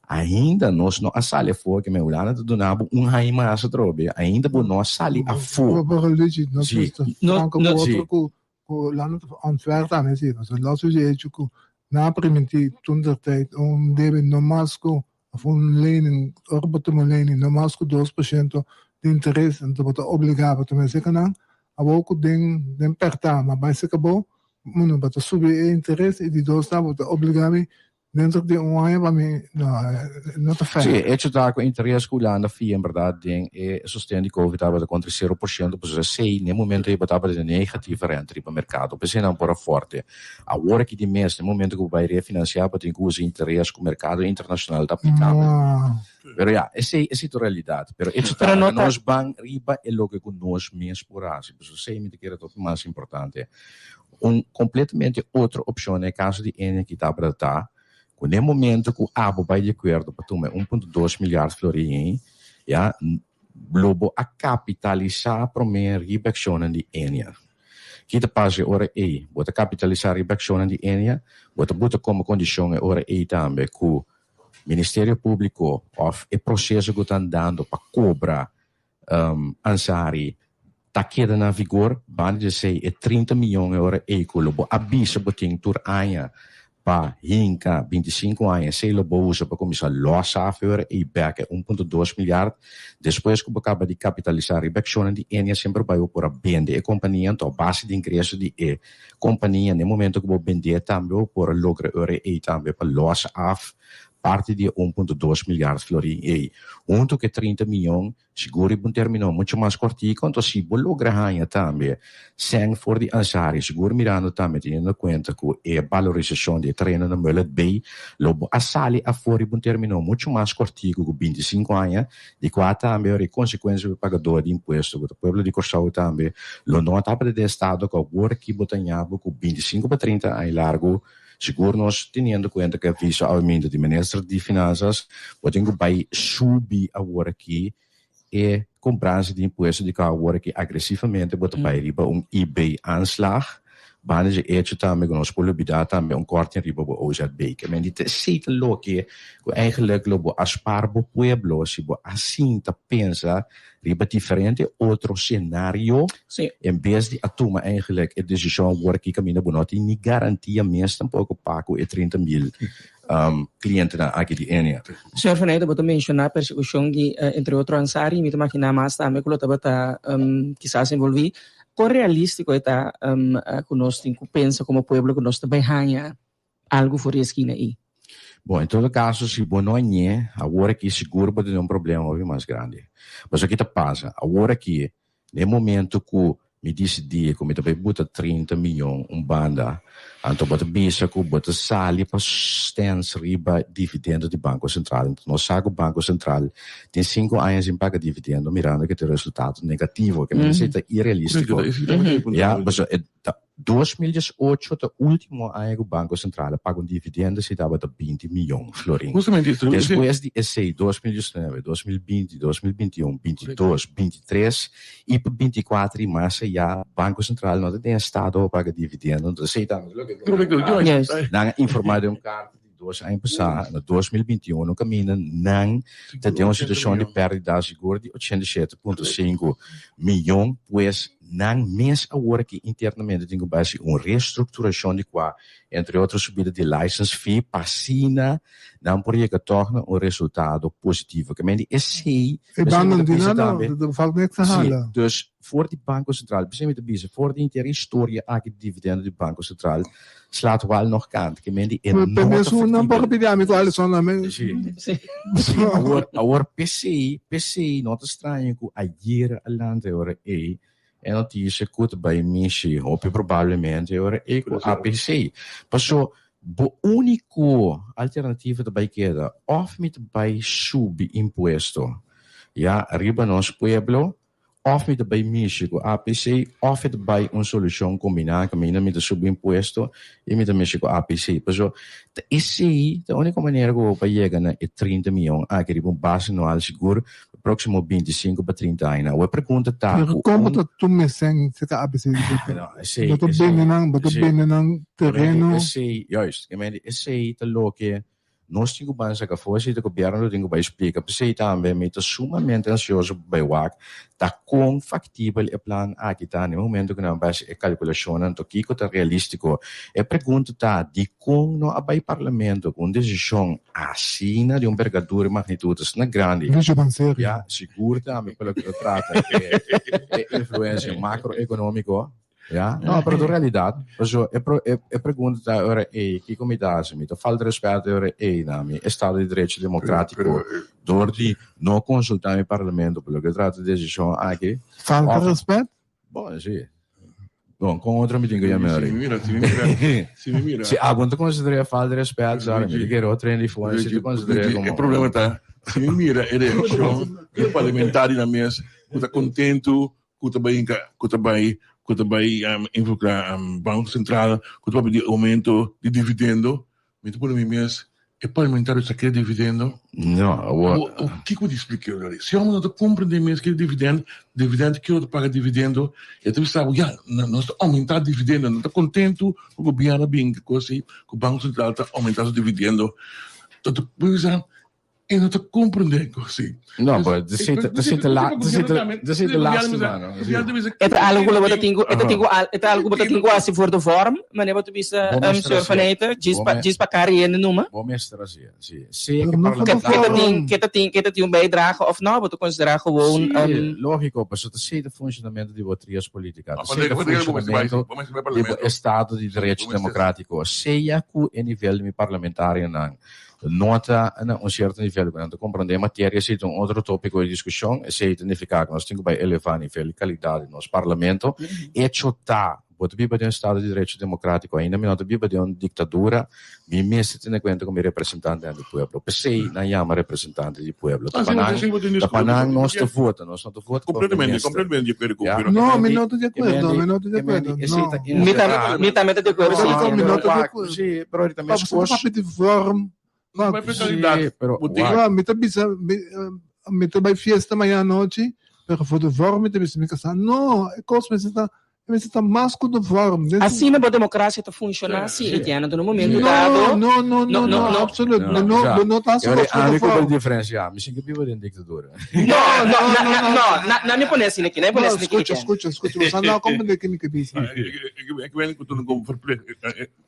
Ainda nos no a sali afó, ke men Hulanda ta duna bo un haña mas atrobe, ainda bo no a sali afó. Pero Luigi, nos Sí. ta No, franco no, ku sí. otro ku ku Hulanda ta unfair tambe sí. Pasobra los e hecho ku nan a primintí toen der tijd un debe no mas ku of un lening, ora bo tuma un lening no mas ku 2% di interes, anto bo ta obligá pa tuma esei ku nan. Awor ku den den pèrtá ma bai serka bo, uno bo ta subi e interes i di dos ta bo ta obligá mi Dentro di un aña pa mi no, no ta fair. Sí, e hecho ta cu interes cu Hulanda fia en berdad den e sosten di Covid tabata contra e 0%, pasobra esey n'e momento ey bo tabata den negatieve rente riba mercado, p'esey nan por a forte. Awor aki di mes, n'e momento cu bo bay refinancia, bo tin cu usa interes cu mercado internacional ta aplicabel. Pero ya, esey esey ta realidad. Pero hecho ta Pero no cu ta. nos ban riba e loke cu nos mes por haci, pasobra esey mi ta kere ta hopi mas importante. Un completamente otro opcion na e caso di Enia ki tabata ta cu n'e momento cu abo bay di acuerdo pa tuma e 1.2 miljard florin ey, ya, lo bo a capitalisa prome riba e accionnan di Enia. Ki ta pasa e ora ey? Bo ta capitalisa riba e accionnan di Enia, bo ta buta como condicion e ora ey tambe cu Ministerio Publico of e proceso cu ta andando pa cobra Ansary ta keda na vigor, banda di esei e 30 miyon e ora ei ku lo bo a bisa bo tin tur aña pa hinka 25 aña esei lo bo usa pa kuminsá lòs af e ora ei bèk e 1.2 milyard. Despues ku bo kaba di kapitalisá riba e akshonnan di Ennia semper bai bo por a bende e kompania anto a base di ingreso di e kompania na e momento ku bo bend'é tambe bo por a logra e ora ei tambe pa lòs af Parti di e 1.2 milyard florin ei, huntu ku e 30 miyon, sigur riba un termino muchu mas kòrtiku, anto si bo logra haña tambe sèn for di Ansary, sigur mirando tambe teniendo kuenta ku e balorisashon di e tereno na Mullet Bay, lo bo a sali afó riba un termino muchu mas kòrtiku ku 25 aña, di kua tambe ora e konsekuensia pa e pagadó di impuesto, ku ta pueblo di Kòrsou tambe, lo no tabata den estado ku awor aki bo ta haña bo ku 25 pa 30 aña largu. Sigur nos teniendo cuenta cu e aviso aumento di Minister di Finanzas, bo tin cu bay subi awor aki e cobransa di impuesto di cu awor aki agresivamente bo ta bay riba un IB aanslag. Banda dje hecho tambe cu nos por lubida tambe un korting riba bo OZB. Ke men di ta esey ta loke cu eigenlijk lo bo a spaar bo pueblo si bo a sinta pensa riba diferente otro scenario en bes di a tuma eigenlijk e decision awor aki caminda bo no tin ni garantia mes tampoco pa cu e 30 mil clientenan aki di Ennia. Señor Van Eijden, bo ta menciona persecucion di entre otro Ansary, mi ta magina mas tambe cu lo tabata kisas envolvi. Con realistico e ta cu nos tin cu pensa como pueblo cu nos ta bay haña algu for di e skina ei. Bon, en todo kaso, si bo no a ñe, awor aki sigur bo ta den un problema hopi mas grandi. Pasobra ki ta pasa? Awor aki, na e momento ku mi disidí ku mi ta bai buta 30 miyon un banda, anto bo ta bisa ku bo ta sali pa stens riba dividendo di Banko Sentral. Anto nos sa ku Banko Sentral tin sinku aña sin paga dividendo mirando ku e tin resultado negativo. Ke men esei ta irealístiko. Ya, pasobra e ta. 2018 ta ultimo aña ku Banko Sentral a paga un dividendo si tabata 20 miyon florin. Despues di esei 2019, 2020, 2021, 22, 23 i pa 24 i mas ayá Banko Sentral no ta den estado pa paga dividendo. Entonces esei tambe ta loke ku nan a informa den un karta di dos aña pasá na 2021 kaminda nan ta den un situashon di pèrdida sigur di 87.5 miyon pues Nan mes awor aki internamente tin ku bai hasi un restrukturashon di kua entre otro subida di license fee pa asina nan por yega tòg na un resultado positivo. Ke men di esei E mester bannan ta di bisa nan tambe. no, valt niks te Sí, hala. dus. For di Banko Sentral, p'esei mi ta bisa, for di henter e historia aki di dividendo di Banko Sentral, slaat wal nog kant, ke men di e no ta factibel. Si. Awor, awor p'esei, p'esei no ta straño ku ayera a lanta e ora ei e notisia ku ta bai mishi hopi probablemente e ora ei ku APC. Paso bo úniko alternativa ta bai keda òf mi ta bai subi impuesto ya riba nos pueblo, Òf mi ta bai mishi ku APC òf e ta bai un solushon kombiná kaminda mi ta subi impuesto i mi ta mishi ku APC. Pasobra ta esei ta e úniko manera ku bo por yega na e 30 mion aki riba un base anual sigur pa próksimo 25 pa 30 aña. Awor e pregunta ta Pero ku kon bo un. ta tuma e sèn serka APC di bo? No, esei, Bo ta esei, bende nan, bo ta si. bende nan tereno. Esei, juist, esei ta loke Nos tin ku ban saka for si ta gobièrnu lo tin ku bai splika. P'esei tambe mi ta sumamente ansioso pa bai wak ta kon faktibel e plan aki ta na e momento ku nan bai hasi e kalkulashonnan to kiko ta realístiko. E pregunta ta dikon no a bai parlamento ku un desishon asina di un bergadura i magnitut asina grandi? Lucio Banserio. Ya, sigur tambe pa loke ta trata e influensia makroekonómiko. Ya, no, pero ta realidad. Paso e pro, e, e pregunta ta ora ei, kiko mi ta hasi? Mi ta falta respet ora ei na mi estado di derecho democrático door di no consulta mi parlamento pa loke trata decision aki. Falta Of- respet? Bon, si. Bon, con otro mi tin que yama Si mi mira, si mi mira, si mi mira. Si algun ta considera falta respet, sorry, mi ta kere otro hende for, si ta considera como E problema ta, si mi mira e reaccion di parlamentarionan mes cu ta contento ku ta bai ku ta bai ku ta bai involukrá Banko Sentral ku ta papia di oumento di dividendo, mi ta pone mi mes e parlamentario sa kere dividendo? No, awor. Kiko bo ta splika yo si homber no ta komprende mes kere dividendo, dividendo kiko ta paga dividendo, e ta bisa bo ya nos ta oumentá dividendo, no ta kontentu ku gobièrnu a bin ku kos ei ku Banko Sentral ta oumentá su dividendo, ta bisa E no ta comprende cos No, pero de zit de zit la de zit de zit lastima, no? E ta algo ku lo bo ta tin ku e ta tin ku e ta algo ku bo ta tin ku hasi voor de vorm, manera bo ta bisa señor Van Eijten, djis pa djis pa kari hende numa. Bo mester hasi, si. Sea ke Ke ta tin ke ta tin ke ta tin un bijdrage of no, bo ta konsidera gewoon Si, lógiko, pasobra ta sea ta funshonamento di bo trias politica, ta sea ta funshonamento di bo estado di derecho demokratiko, sea ku e nivel di mi parlamentarionan No ta na un sierto nivel ku nan ta komprondé materia, esei ta un otro tópiko di diskushon. Esei ta nifiká ku nos tin ku bai elevá nivel di kalidat di nos parlamento. Echo ta, bo ta biba den un estado di derecho demokrátiko, ainda mi no ta biba den un diktadura, mi mester tene kuenta ku mi representantenan di pueblo. P'esei nan yama representante di pueblo. Ta pa nan, ta pa nan nos ta vota, nos no ta vota pa un minister. Ya, No, mi no ta di akuerdo, mi no ta di akuerdo, no. Mi ta, mi tambe ta di akuerdo, sí. No, mi no ta di akuerdo. Sí, pero ahorita Pasobra meskos. papia di vorm. Sí, pero wak. Mi ta bisa, mi, mi ta bai fiesta mañana anochi, pero voor de vorm mi ta bisa mi kasá. No, e kos mester ta, e mester ta mas ku de vorm. Den su- Asina bo demokrasia ta funshoná, sí, Etienne, anto na un momento No, dado, no, no, no, no, absoluut. No, Bo no, ja. bo no ta hasi Yori, kos voor ami de ku por vorm. diferensiá. Mi sinti biba den diktadura. No, no, na, na, no, na, na mi pone asina aki, na mi pone No, asina aki, skucha, Etienne. skucha, skucha. Bo sa no komprendé ke mi ke bisa. Ik weet ku tu kom verplicht.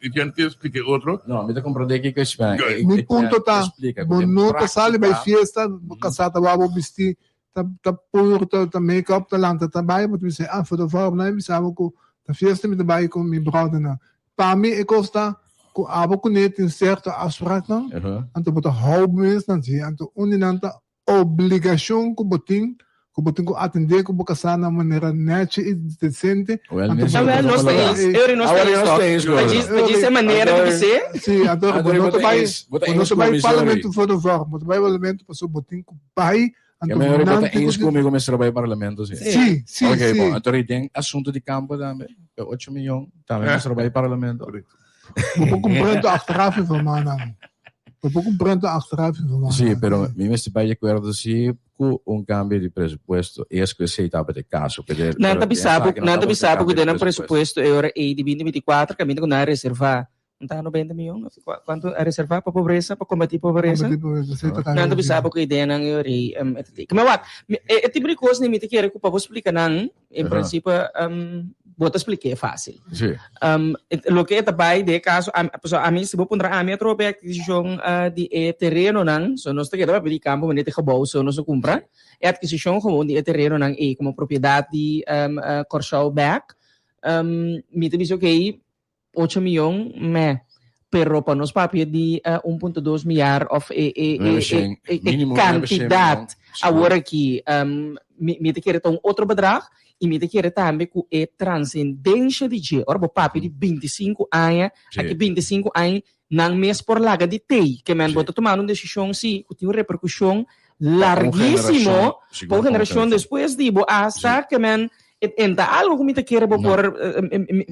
Etienne te explica otro. No, mi ta komprendé kiko Sven. Mi punto ta, bo no ta sali bai fiesta, bo kasá ta wak bo bistí, ta ta pur, ta ta make up, ta lanta ta bai, bo ta bisa, ah, for de vorm, nan a bisa bo ku ta fiesta mi ta bai ku mi bròdernan. Pa mi e kos ta ku abo kuné tin sierto afspraaknan, anto bo ta hou bo mes nan si, anto un di nan ta obligashon ku bo tin, ku bo tin ku atendé ku bo kasá na manera nèchi i desente. Wel, Anto mes bo Ah, wel, nos ta eens. Eury, nos ta eens, toch? Ta djis, ta djis e manera di bis'é. Sí, anto bo no ta bai, bo no ta bai parlamento for de vorm, bo ta bai parlamento pasobra bo tin ku bai, anto Keme Eury, bo nan ta tin ku eens ku mi ku mester bai parlamento, sí? Sí, sí, Ok, sí. bon, anto den asunto di kampo tambe, e ocho miyon, tambe mester bai parlamento. Bo por comprendo achteraf informanan. Bo por comprendo achteraf informanan. Sí, pero mi mester bai di acuerdo sí cu un cambio di presupuesto es cu esey tabata e caso. Pero Nan ta den bisa bo, esaki no nan ta tabata bisa bo cambio cu di den nan presupuesto. presupuesto e ora ey di binti 24 caminda cu nan a reserva un ta 90 miyon of cuanto a reserva pa pobresa, pa combati pobresa. Combati pobresa, sí, ta Nan ta cambio bisa di. bo cu e ideanan e ora ey e ta teken. Maar wak, e tipo di cosnan mi ta kere cu pa bo splica nan, en Aha. principe. Bo ta splik'é fásil. Sí. Um, loke e ta bai den e kaso, ami, pasobra ami, si bo puntra ami atrobe e adkisishon di e terenonan, so nos ta keda papia di kampo manera di gebou so nos a kumpra, e adkisishon gewoon di e terenonan ei komo propiedat di um, Kòrsou bèk, um, mi ta bisa okey, Ocho miyon, meh. Pero pa nos papia di un punto dos miar of e e e e e kantidat awor aki, mi mi ta kere ta un otro bedrag i mi ta kere tambe ku e transendensha di dje. Ora bo papia di bintisinku aña, aki bintisinku aña nan mes por laga di tei. Ke men bo ta tumando un desishon si ku tin un reperkushon larguísimo pa un generashon despues di bo hasta ke men E en ta algo ku mi ta kere bo por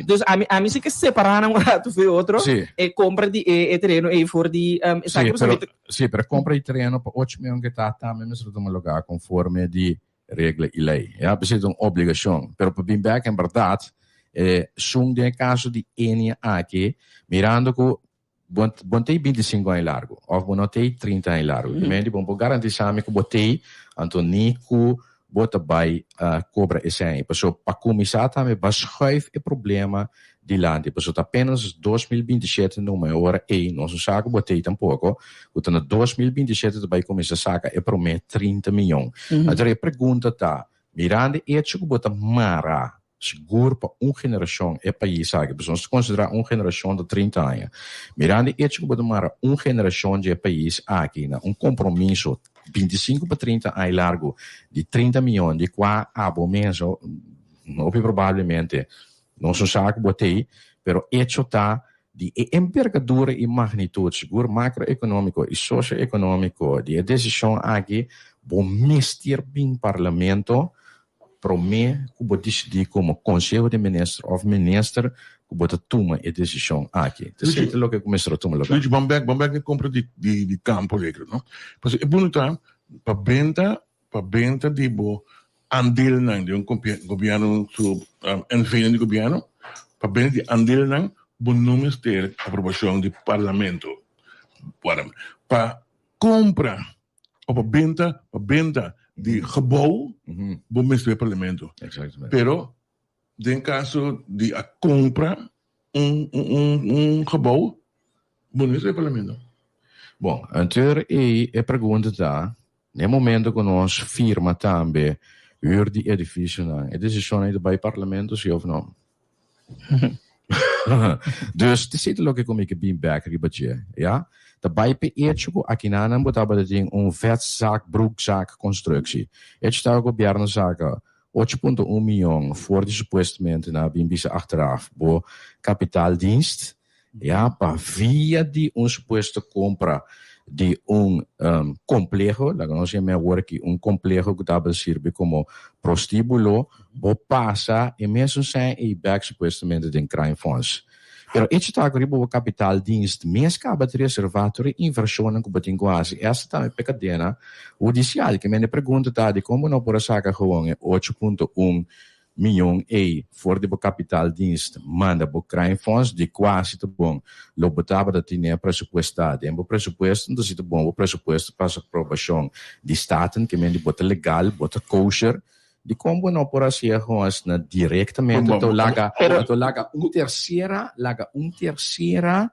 dus ami ami si ke separá nan un ratu for e otro e kompra di e tereno ei for di esaki pasobra mi ta Sí, pero kompra di tereno pa ocho mion ke ta tambe mester tuma lugá konforme di regla i lei. Ya, p'esei ta un obligashon. Pero pa bin bèk en bèrdat e sun den e kaso di Enia aki mirando ku Bo bo no tei bintisinku aña largu òf bo no tei trinta aña largu. Di mente bo no por garantisá mi ku bo tei, anto ni ku bo ta bai kobra esei. Pasobra pa kuminsá tambe bo a schuif e problema dilanti. Pasobra ta apenas 2027 numa e ora ei, nos no sa ku bo tei tampoko, ku ta na 2027 ta bai kuminsá saka e promé 30 miyon. Anto e pregunta ta, mirando e echo ku bo ta mara Sigur pa un generashon e pais aki, pasobra nos ta konsiderá un generashon ta 30 aña. Mirando e echo ku bo ta mara un generashon dje pais aki na un kompromiso 25 pa 30 aña largu di 30 miyon di kua abo mes hopi probablemente nos no sa ku bo t'ei, pero echo ta di e envergadura i magnitud sigur makroekonómiko i sosioekonómiko di e desishon aki bo mester bin parlamento Promé ku bo disidí komo Konseho di Minister òf Minister ku bo ta tuma e desishon aki. Ta esei ta loke ku mester a tuma lugá. Luigi, ban bèk, ban bèk den kompra di di di Campo Alegre, no? Pasobra e punto ta pa benta, pa benta di bo andelnan di un gobièrnu su NV-nan di gobièrnu, pa benta di andelnan bo no mester aprobashon di Parlamento. Pa kompra o pa benta, pa benta di gebouw, bo mester bay parlamento. Pero den caso di a compra un un un gebouw, bo no mester bay parlamento. Bon, anteur ei e pregunta ta, na e momento cu nos firma tambe huur di edificionan, e decision ei ta bay parlamento si of no? Dus te siti loke ku mi ke bin bek riba dje, ya. Ta bai p'e echo ku akinanan bo tabata tin un vetzak broekzak konstruksi. Echo ta ku gobièrnu saka 8.1 mion for di supuestamente nan a bin bisa achteraf bo kapitaaldienst, ya, pa via di un supuesto kompra di un kompleho, laga nos yam'é awor aki un kompleho ku tabata sirbi komo prostíbulo, bo pasa e mesun sèn ei bèk supuestamente den Crime Fonds. Pero echo ta ku riba bo kapitaaldienst mes kaba di reservá tur e invershonnan ku bo tin ku hasi, esta tambe p'e kadena hudisial. Ke mende pregunta ta dikon bo no por a saka gewoon e 8.1 Miyon ei for di bo kapitaaldienst manda bo Crime-fonds di kua si ta bon lo bo tabata tine presupuestá den bo presupuesto, enton si ta bon bo presupuesto pasa aprobashon di Staten ke men di bo ta legal, bo ta kosher, dikon bo no por hasié hos na direktamente to laga to laga un tersera laga un tersera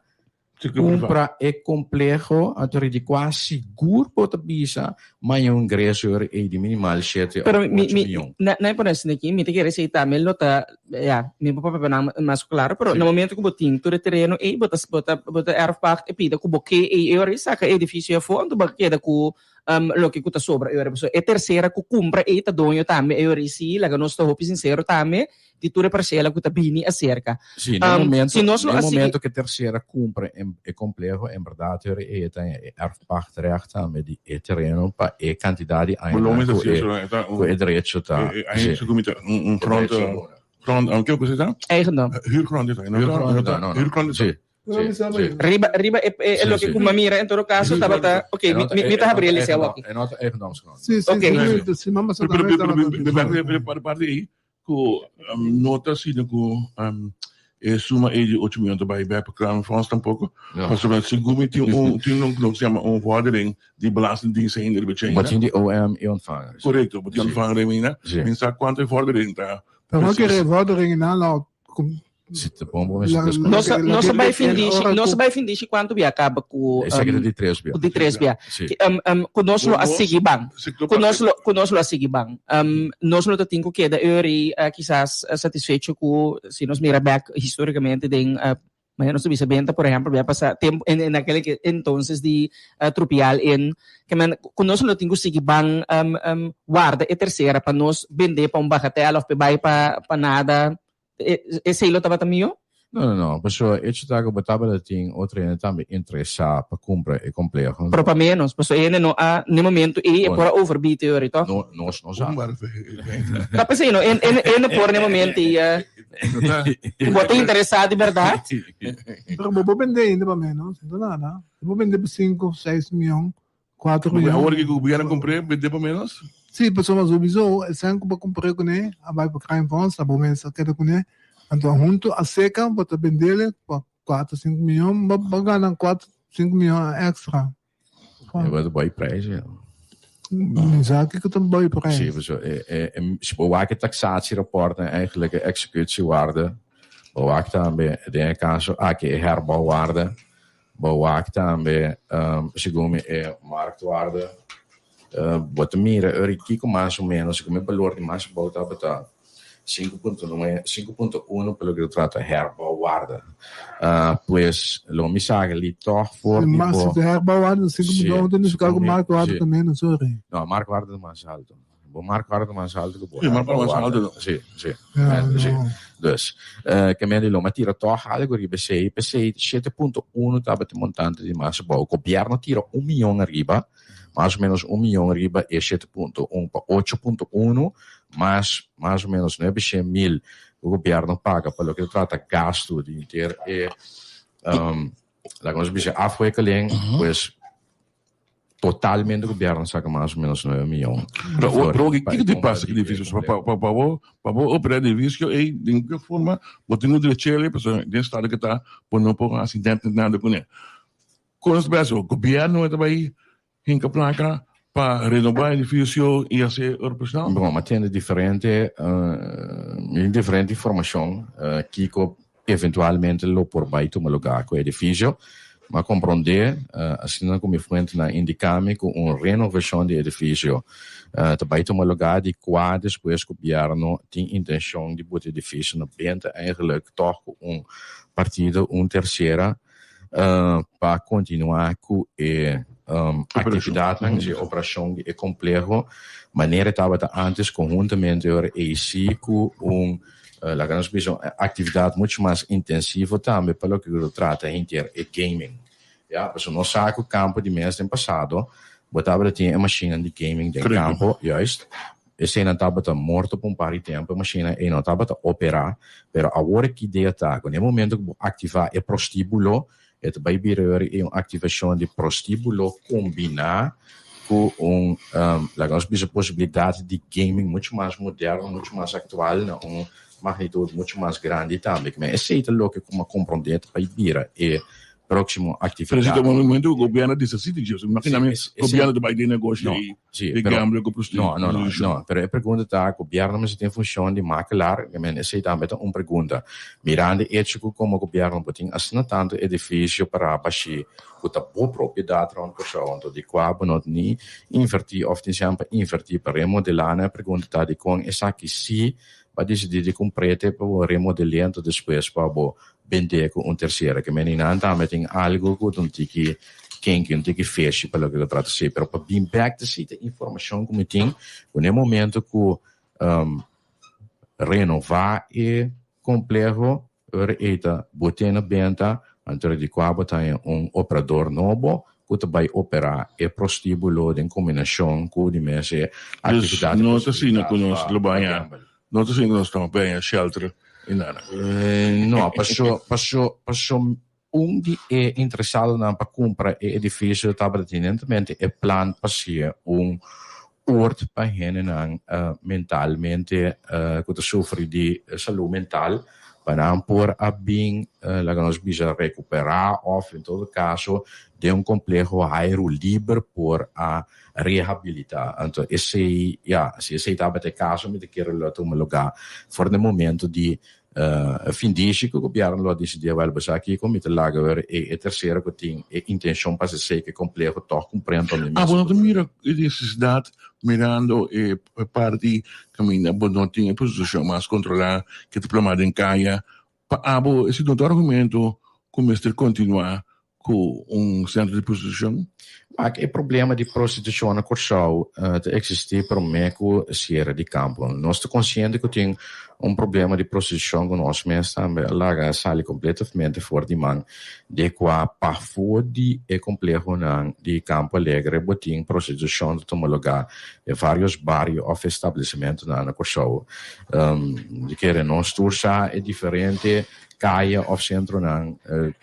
Kumpra e kompleho anto di kua sigur bo ta bisa maña un ingreso ora ei di minimal shete Pero òf mi, ocho mi, mion. na, na e pone asina aki, mi ta kere esei tambe lo ta, ya, mi por papia nan mas klaro, pero na momento ku bo tin tur e tereno ei, bo ta, bo ta, bo ta erfpacht e pida ku bo ke ei, e ora ei saka e edifisio afó, anto bo a keda ku loke ku ta sobra e ora. Pasobra e tersera ku kumpra ei ta doño tambe e ora ei sí, laga nos ta hopi sinsero tambe, di tur e parcela ku ta bini aserka. Sí, na e momento, si nos lo na e a sigui. momento ku e tersera kumpra e kompleho, en bèrdat hor e ta e erfpachtrecht tambe di e tereno pa e kantidat di añanan ku e ku e derecho ta. Sí. Un grond, grond, kiko se ta? Eigendom. Huurgrond is ta. Huurgrond, no, no. Huurgrond is ta. Sí. Sí, sí. Riba, riba e, e, Sí, loke sí. ku mi a mira en todo caso tabata, ok, mi, mi, mi ta habri el liceo aki. E no ta eigendomsgrond. Sí, sí, Ok. sí, sí, mama sa Pero, tambe pero, tabata pero, pero, pero, pero, parte ei, ku no ta asina ku e suma ei di ocho mion ta bai bek pa Crown Fonds tampoko. No. Pasobra segun mi tin un tin un loke se yama un vordering di Belastingdienst ainda riba Bo China. tin di OM i ontvanger. Korekto, bo tin Sí. ontvanger ainda. Sí. Mi sa kuantu e vordering ta. Pero no kere vordering in aanloop. Si ta bon bo mester despues. Nos a nos a bai findishi nos a bai findishi kuantu bia kaba ku Esaki ta di tres bia. ku di tres bia. Si. Ku nos lo a sigui ban. Ku nos lo ku nos lo a sigui ban. Nos lo ta tin ku keda euri kisas satisfecho ku si nos mira bek historikamente den Manera nos ta bisa benta, por ehempel, bia pasa tempo en en aquel entonces di Trupial en ke men ku nos lo tin ku sigui ban warda e tercera pa nos bende pa un bagatela of pe bai pa pa nada. Esei lo tabata mihó? No, no, no. Pasobra hecho ta ku bo tabata tin otro hende tambe interesá pa kumpra e kompleho. Pero pa ménos, pasobra e hende no a, n'e momento ei e por a overbied e ora, tòg? No, nos no sa. Ta p'esei no, e e no por n'e momento ei a. Bo ta interesá di bèrdat? Pero bo por bende ainda pa ménos, no ta nada. Bo por bende pa sinku, seis mion, kuater mion. Awor ki gobièrnu kumpr'é, bende pa ménos? Sí, pasobra souiso esnan ku bo kumpr'é kuné a bai pa Crime Fonds, abo mes a keda kuné. Anto huntu a seka bo ta bendele pa kuater, sinku mion, bo bo gana kuater, sinku mion extra. E bo ta bai prijs, ja. Mi sa kiko ta bai prijs. Sí, pasobra e, e, e, si bo wak e taxatierapporten eigenlijk e executiewaarde, bo wak tambe den e caso aki e herbouwwaarde, Bo wak tambe segun mi e marktwaarde. Bo ta mira ora kiko mas o menos segun mi balor di mas abou tabata 5.9, 5.1 pa loke ta trata herbouwaarde. Pues lo mi saka li tog for di bo. Si ta herbouwaarde 5.1 ta nifiká ku marktwaarde ta menos ora. No, marktwaarde ta mas alto. Bo marktwaarde ta mas alto ku bo Sí, marktwaarde mas alto. Sí, sí. Ja, Sí. no. Dus, ke men di lo mi a tira tòg algu riba esei, p'esei 7.1 tabata e montante di mas abou. Gobièrnu a tira un mion ariba, mas o ménos un mion riba e 7.1 pa 8.1, mas mas o ménos 900 mil ku gobièrnu a paga pa loke ta trata gastu di henter e, laga nos bisa afwikkeling, pues Totalmente gobierno saca mas o menos nuebe miyon. Pero pero kiko tin pasa ku edifisio? Pa pa pa bo pa bo opera edifisio ei den ke forma bo tin ku drech'el pasobra den estado ke ta bo no por hasi net nada kuné. Kon nos ta bai hasi? Gobierno ta bai hinka plaka pa renoba edifisio i hasi operacional? Bon, mi a tende diferente diferente informashon kiko Eventualmente lo por bai tuma lugá ku e edifisio. M'a komprondé, asina ku mi fuentenan indiká mi, ku un renovashon di e edifisio ta bai tuma lugá di kua despues gobièrnu tin intenshon di buta e edifisio na benta eigenlijk tòg ku un partido, un tersera, pa kontinuá ku e aktividatnan, e operashon di e kompleho manera e tabata ántes konhuntamente ora ei sí ku un Laga nos bisa un actividad mucho mas intensivo tambe pa loke cu ta trata henter e gaming. Ya, pasobra nos sa cu campo di mes den pasado bo tabata tin e machinenan di gaming den campo, juist. Eseinan tabata morto pa un par di tempo, e machinenan ei no tabata opera, pero awor e idea ta cu na e momento cu bo activa e prostibulo, E ta bai bira ora e un activacion di prostibulo combina cu un, laga nos bisa, posibilidad di gaming mucho mas moderno, mucho mas actual na un magnitud mucho mas grandi tambe. Kimen esey ta loke cu mi a comprende ta bai bira e proximo actividad. Pero si ta un momento cu gobierno a deshasi di dje, imagina mi gobierno ta bai den negoshi ey di gambling cu prostitucion. No, no, no, no, pero e pregunta ta, gobierno mester tin funcion di makelaar? Kimen esey tambe ta un pregunta. Mirando e echo ku komo gobièrnu bo tin asina tantu edifisio pará bashí ku ta bo propiedat rònt Kòrsou, anto di kua bo no ni invertí òf tin semper invertí pa remodelá nan? E pregunta ta dikon esaki sí bo a disidí di kumpr'é te pa bo remodel'é anto despues pa bo bend'é ku un tersera. Ke meni nan tambe tin algu ku ta un tiki kinky, un tiki fishy pa loke ta trata esei. Pero pa bin bèk ta si ta informashon ku mi tin ku na e momento ku Renová e kompleho ora ei ta bot'é na benta, anto di kua bo ta haña un operador nobo ku ta bai operá e prostíbulo den kombinashon ku di mes e aktividat i No ta asina posibilidat ku nos pa lo pa baña, gambel. no ta asina ku nos ta baña shelter i nada. No, paso paso paso Un di e interesadonan pa kumpra e edifisio tabata tinentemente e plan pa siña un oord pa hendenan mentalmente ku ta sufri di salú mental. pa nan por a bin laga nos bisa rekuperá òf en todo kaso den un kompleho airu liber por a rehabilitá. Anto esei ya si esei tabata e kaso mi ta kere lo a tuma lugá for den momento di Findishi ku gobièrnu lo a disidí awel bo sa kiko mi ta laga wèr e e tersero ku tin e intenshon pa hasi esei ku e kompleho tòg kumprendo mi mes. Abo no ta mira e nesesidat mirando e parti kaminda bo no tin e prostitushon mas kontrolá ke ta plamá den kaya pa abo esei no ta un argumento ku mester kontinuá ku un sentro di prostitushon? Wak, e problema di prostitushon na Kòrsou ta eksistí promé ku siere di kampo. Nos ta konsiente ku tin un problema di prostitushon ku nos mes tambe a laga sali kompletamente for di man, di kua pafó di e komplehonan di Campo Alegre bo tin prostitushon ta tuma lugá den vários bario òf establesimentunan na Kòrsou. Di kere nos tur sa e diferente Kaya òf sentronan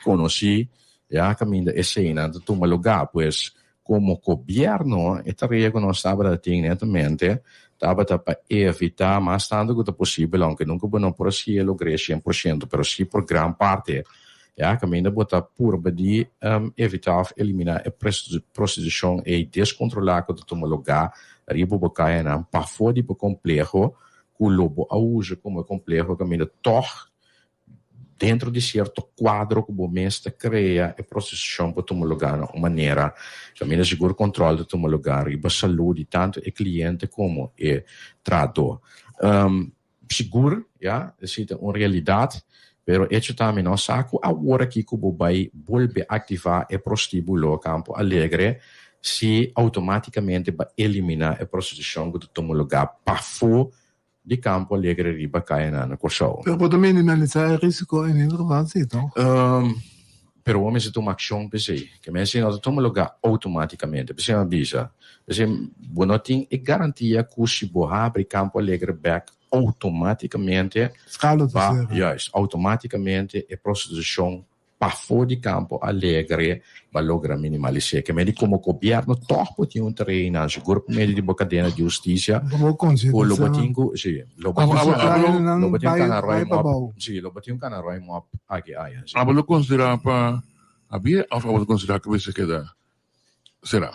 konosí ya kaminda eseinan ta tuma lugá. Pues komo gobièrnu e tarea ku nos tabata tin netamente tabata pa evitá mas tantu ku ta posibel, ounke nunka bo no por a siña logr'é shen por shento, pero sí por gran parte ya kaminda bo ta purba di evitá òf eliminá e prostitushon ei deskontrolá ku ta tuma lugá riba bo kayanan pafó di bo kompleho ku lo bo a usa komo e kompleho kaminda tòg dentro di sierto kuadro ku bo mes ta krea e prosesashon por tuma lugá na un manera kaminda sigur kòntròl ta tuma lugá riba salú di tantu e kliente komo e trahadó. Sigur, ya, esei ta un realidat, pero echo ta mi no sa ku awor aki ku bo bai bolbe aktivá e prostíbulo Campo Alegre si outomátikamente ba eliminá e prostitushon ku ta tuma lugá pafó di Campo Alegre riba kayanan na Kòrsou. Pero bo ta minimalisá e risiko en ieder geval si, toch? Pero bo mester tuma akshon p'esei. Ke men esei no ta tuma lugá outomátikamente. P'esei mi a bisa, p'esei bo no tin e garantia ku si bo habri Campo Alegre bèk outomátikamente Skalo ta ba, sera. juist, outomátikamente e prostitushon pafó di Campo Alegre ba logra minimalis'é. Ke medi komo gobièrnu tòg bo tin un tarea einan, sigur pa medio di bo kadena di hustisia Bo ku lo bo konsientisá. tin ku, si, lo bo tin ku, lo bo tin un kana ruim op, si, lo bo tin un kana ruim op aki aya, si. Abo lo konsiderá pa habia òf abo ta konsiderá ku mester keda será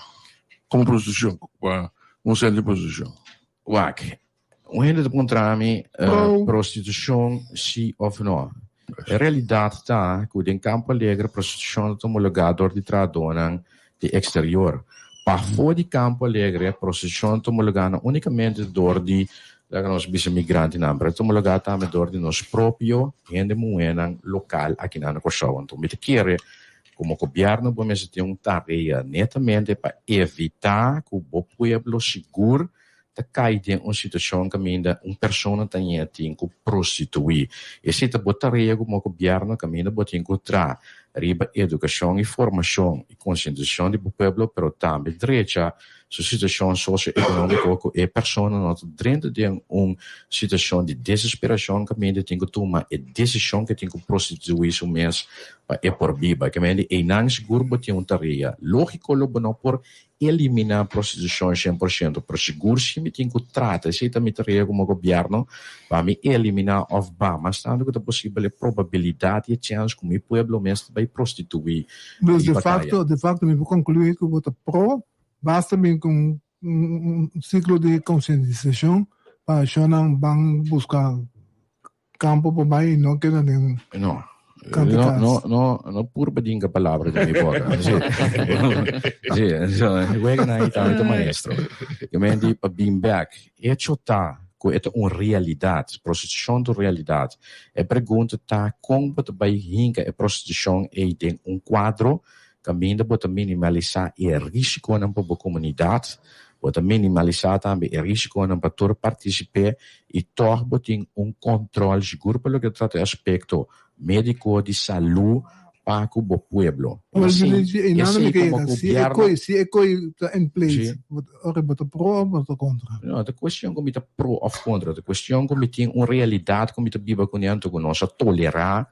komo prostitushon, pa un sentro di prostitushon? Wak, Un hende ta puntra mi, prostitushon si òf no? E realidat ta ku den Campo Alegre prostitushon ta tuma lugá dor di trahadónan di eksterior. Pafó di Campo Alegre prostitushon ta tuma lugá no únikamente dor di laga nos bisa migrantenan, pero ta tuma lugá tambe dor di nos propio hende muhénan lokal akinan na Kòrsou. Anto mi ta kere komo gobièrnu bo mester tin un tarea netamente pa evitá ku bo pueblo sigur ta kai den un situashon kaminda un persona ta ña tin ku prostituí. Esei ta bo tarea komo gobièrnu kaminda bo tin ku traha riba edukashon i formashon i konsientisashon di bo pueblo pero tambe drecha su situashon sosioekonómiko ku e persona no ta drenta den un situashon di desesperashon kaminda e tin ku tuma e desishon ku e tin ku prostituí su mes pa e por biba. Kaminda einan sigur bo tin un tarea. Lógiko lo bo no por Eliminá prostitushon 100%, pero sigur si mi tin ku trata, esei ta mi tarea komo gobièrnu, pa mi eliminá òf baha mas tantu ku ta posibel e probabilidat i e chèns ku mi pueblo mes ta bai prostituí Dus de riba kaya. facto, de facto mi por conclui cu bo ta pro, basta bin cu un un ciclo di concientisacion pa shownan ban busca Campo por bai y no keda den No. Campo No, cas. no, no, no purba dinga palabra den mi boca. Sí. Sí, so, juega na ahí tambe ta maestro. Yo me di pa bin back. Hecho ta cu e ta un realidad. Prostitucion ta un realidad. E pregunta ta con bo ta bai hinca e prostitucion ey den un cuadro Kaminda bo ta minimalisá e risikonan pa bo komunidat, bo ta minimalisá tambe e risikonan pa tur partisip'é i tòg bo tin un kòntròl sigur pa loke ta trata e aspekto médiko di salú pa ku bo pueblo. Wel, Esei, Luigi, e nada esei mi komo keda. Si e gobièrnu. koi, si e koi ta in place, Sí. bo ta, ora bo ta pro of bo ta kontra? No, ta kuestion ku mi ta pro òf kontra, ta kuestion ku mi tin un realidat ku mi ta biba kuné anto ku nos a tolerá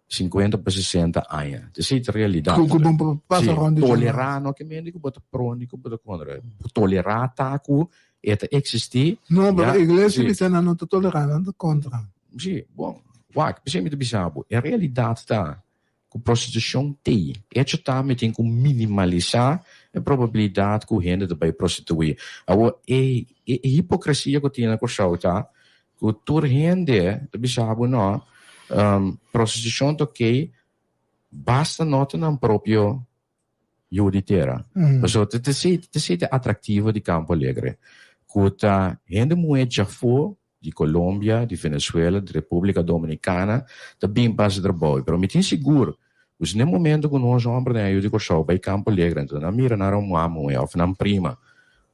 50 pa 60 aña. Esei ta realidat. Ku bon pa pasa Sí, rond di dje tolerá no ke mende ku bo ta pro ni ku bo ta kontra. Tolerá ta ku e ta eksistí. No, pero Ya, iglesia sí. bisa nan no ta tolerá, nan ta kontra. Sí, bon. Wak, p'esei mi ta bisa bo, e realidat ta ku prostitushon t'ei. Echo ta mi tin ku minimalisá e probabilidat ku hende ta bai prostituí. Awor, e e hipokresia ku tin na Kòrsou ta ku tur hende ta bisa bo no, prostitushon ta okey, basta no ta nan propio yu di tera. Pasobra ta esei ta esei ta atraktivo di Campo Alegre, ku ta hende muhé djafó di Colombia, di Venezuela, di Republica Dominicana ta bin pa hasi trabou. Pero mi tin sigur ku si na e momento ku nos hòmbernan yu di Kòrsou bai Campo Alegre anto nan mira nan ruman muhé òf nan prima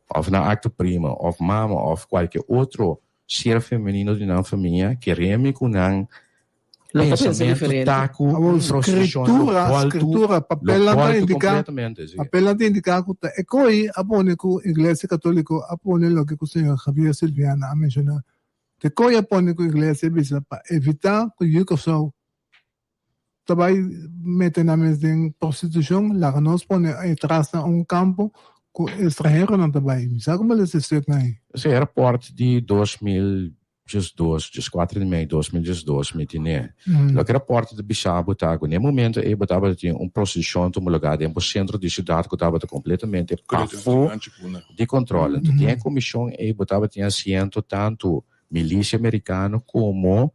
òf nan akto prima òf mama òf kualke otro ser femenino di nan famia keremi ku nan Lo ta pensa pensamentu diferente. ta ku Awor, prostitushon lo skritura, bòltu skritura, lo papelnan ta bòltu indiká, kompletamente, sí. papelnan ta indiká ku ta e koi a pone ku Iglesia Katoliko a pone loke ku señor Javier Silviana a menshoná. Ta e koi a pone ku Iglesia a bisa pa evitá ku yu Kòrsou ta bai mete nan mes den prostitushon, laga nos pone e tras na un kampo ku estranheronan ta bai. Mi sa ku bo lesa e stuknan ei. Esei e rapòrt di 2000 diesdos, dieskuater di mei 2012 mi tine. Loke rapòrt ta bisa bo ta ku na e momento ei bo tabata tin un prosesishon tuma lugá den bo sentro di siudat ku tabata kompletamente pafó di kòntròl. Enton den e komishon ei bo tabatin asiento tantu milisia merikano komo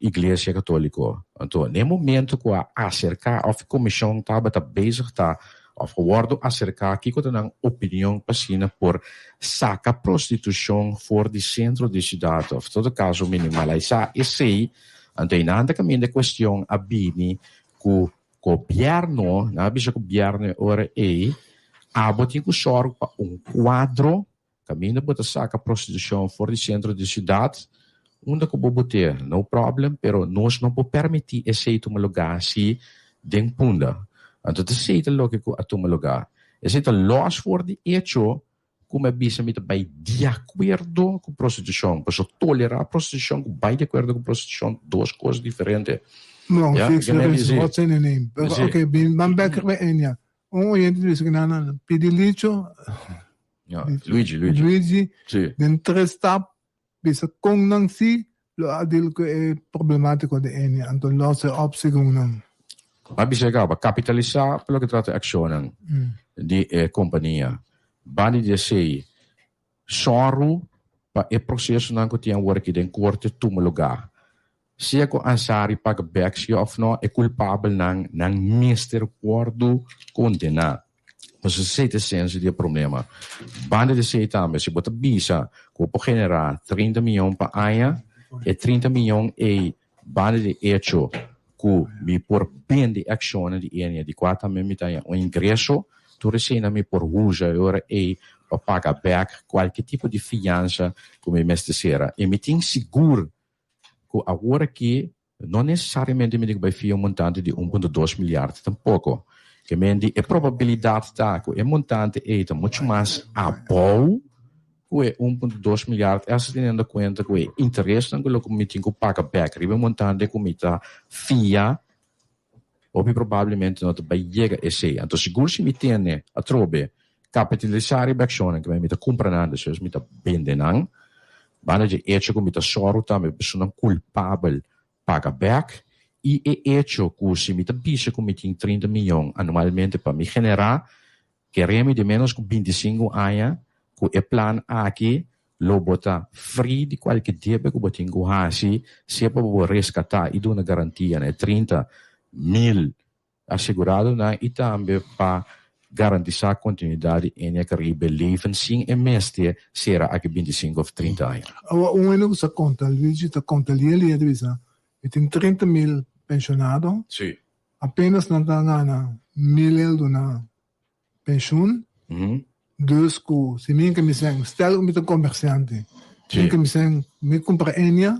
Iglesia Katoliko. Anto, n'e momento ku a aserká òf e komishon tabata bezig ta òf a wòrdu aserká kiko ta nan opinion pa asina por saka prostitushon for di sentro di siudat òf todo kaso minimalaisá esei, anto einan ta kaminda e kuestion a bini ku gobièrnu, nan a bisa gobièrnu e ora ei, abo tin ku sòru pa un kuadro Kaminda bo ta saka prostitushon for di sentro di siudat, unda ku bo bot'é, no problem, pero nos no por permití esei tuma lugá si den Punda. Anto ta esei ta loke ku a tuma lugá. Esei ta lòs for di echo ku mi a bisa mi ta bai di akuerdo ku prostitushon, pasobra tolerá prostitushon ku bai di akuerdo ku prostitushon dos kos diferente. No, Ya, fix ke mi a diferensia, bisa. what's in a name? Pero Si. okay, bin ban bek riba Enya. Un oyente ta bisa ku nan a pidi Licho, Ja, Luigi, Luigi. Luigi, Sí. den tres stap bisa kon nan si lo a deal ku e problemátiko di Enya, anto los e op segun nan. A bisa kaba, kapitalisá pa loke trata e akshonnan di e kompania. Banda di esei, Sòru pa e prosesonan ku tin awor aki den korte tuma lugá. Sea ku Ansari paga bèk si òf nò, e kulpabelnan nan mester wòrdu kondená. Pasobra esei ta e esensia di e problema. Banda di esei tambe, si bo ta bisa ku bo por generá 30 mion pa aña, e 30 mion ei Banda di echo ku mi por bende e akshonnan di Enia, di kua tambe mi ta haña un ingreso, tur eseinan mi por usa e ora ei pa paga bèk kualke tipo di fiansa ku mi mester sera. I mi tin sigur ku awor aki no nesesariamente mi tin ku bai fia un montante di un punto dos miliard tampoko. Ke men di e probabilidat ta ku e montante ei ta muchu mas abou Ku e 1.2 milyard esta teniendo kuenta ku e interesnan ku loke mi tin ku paga bek riba e montante ku mi ta fia, hopi probablemente no ta bai yega esei. Anto sigur si mi tene atrobe kapitalisá riba e akshonnan ku mi ta kumpra nan despues mi ta bende nan, banda dje echo ku mi ta sòru tambe personanan kulpabel paga bek i e echo ku si mi ta bisa ku mi tin 30 miyon anualmente pa mi generá, Kere mi di ménos ku 25 aña ku e plan aki lo bo ta free di kualke debe ku bo tin ku hasi sea pa bo reskatá i duna garantia na e 30 mil aseguradonan i tambe pa garantisá kontinuidat di Enea Caribe Leven sin e mester sera aki 25 òf 30 aña. Awa un hende ku sa konta, Luigi ta konta lia lia ta bisa mi tin 30 mil penshonado. Sí. Apenas nan ta gana mil eldo na penshun, dus ku si mi ke mi sen, stel ku mi ta komersiante, mi ke mi sen, mi kumpra Enia,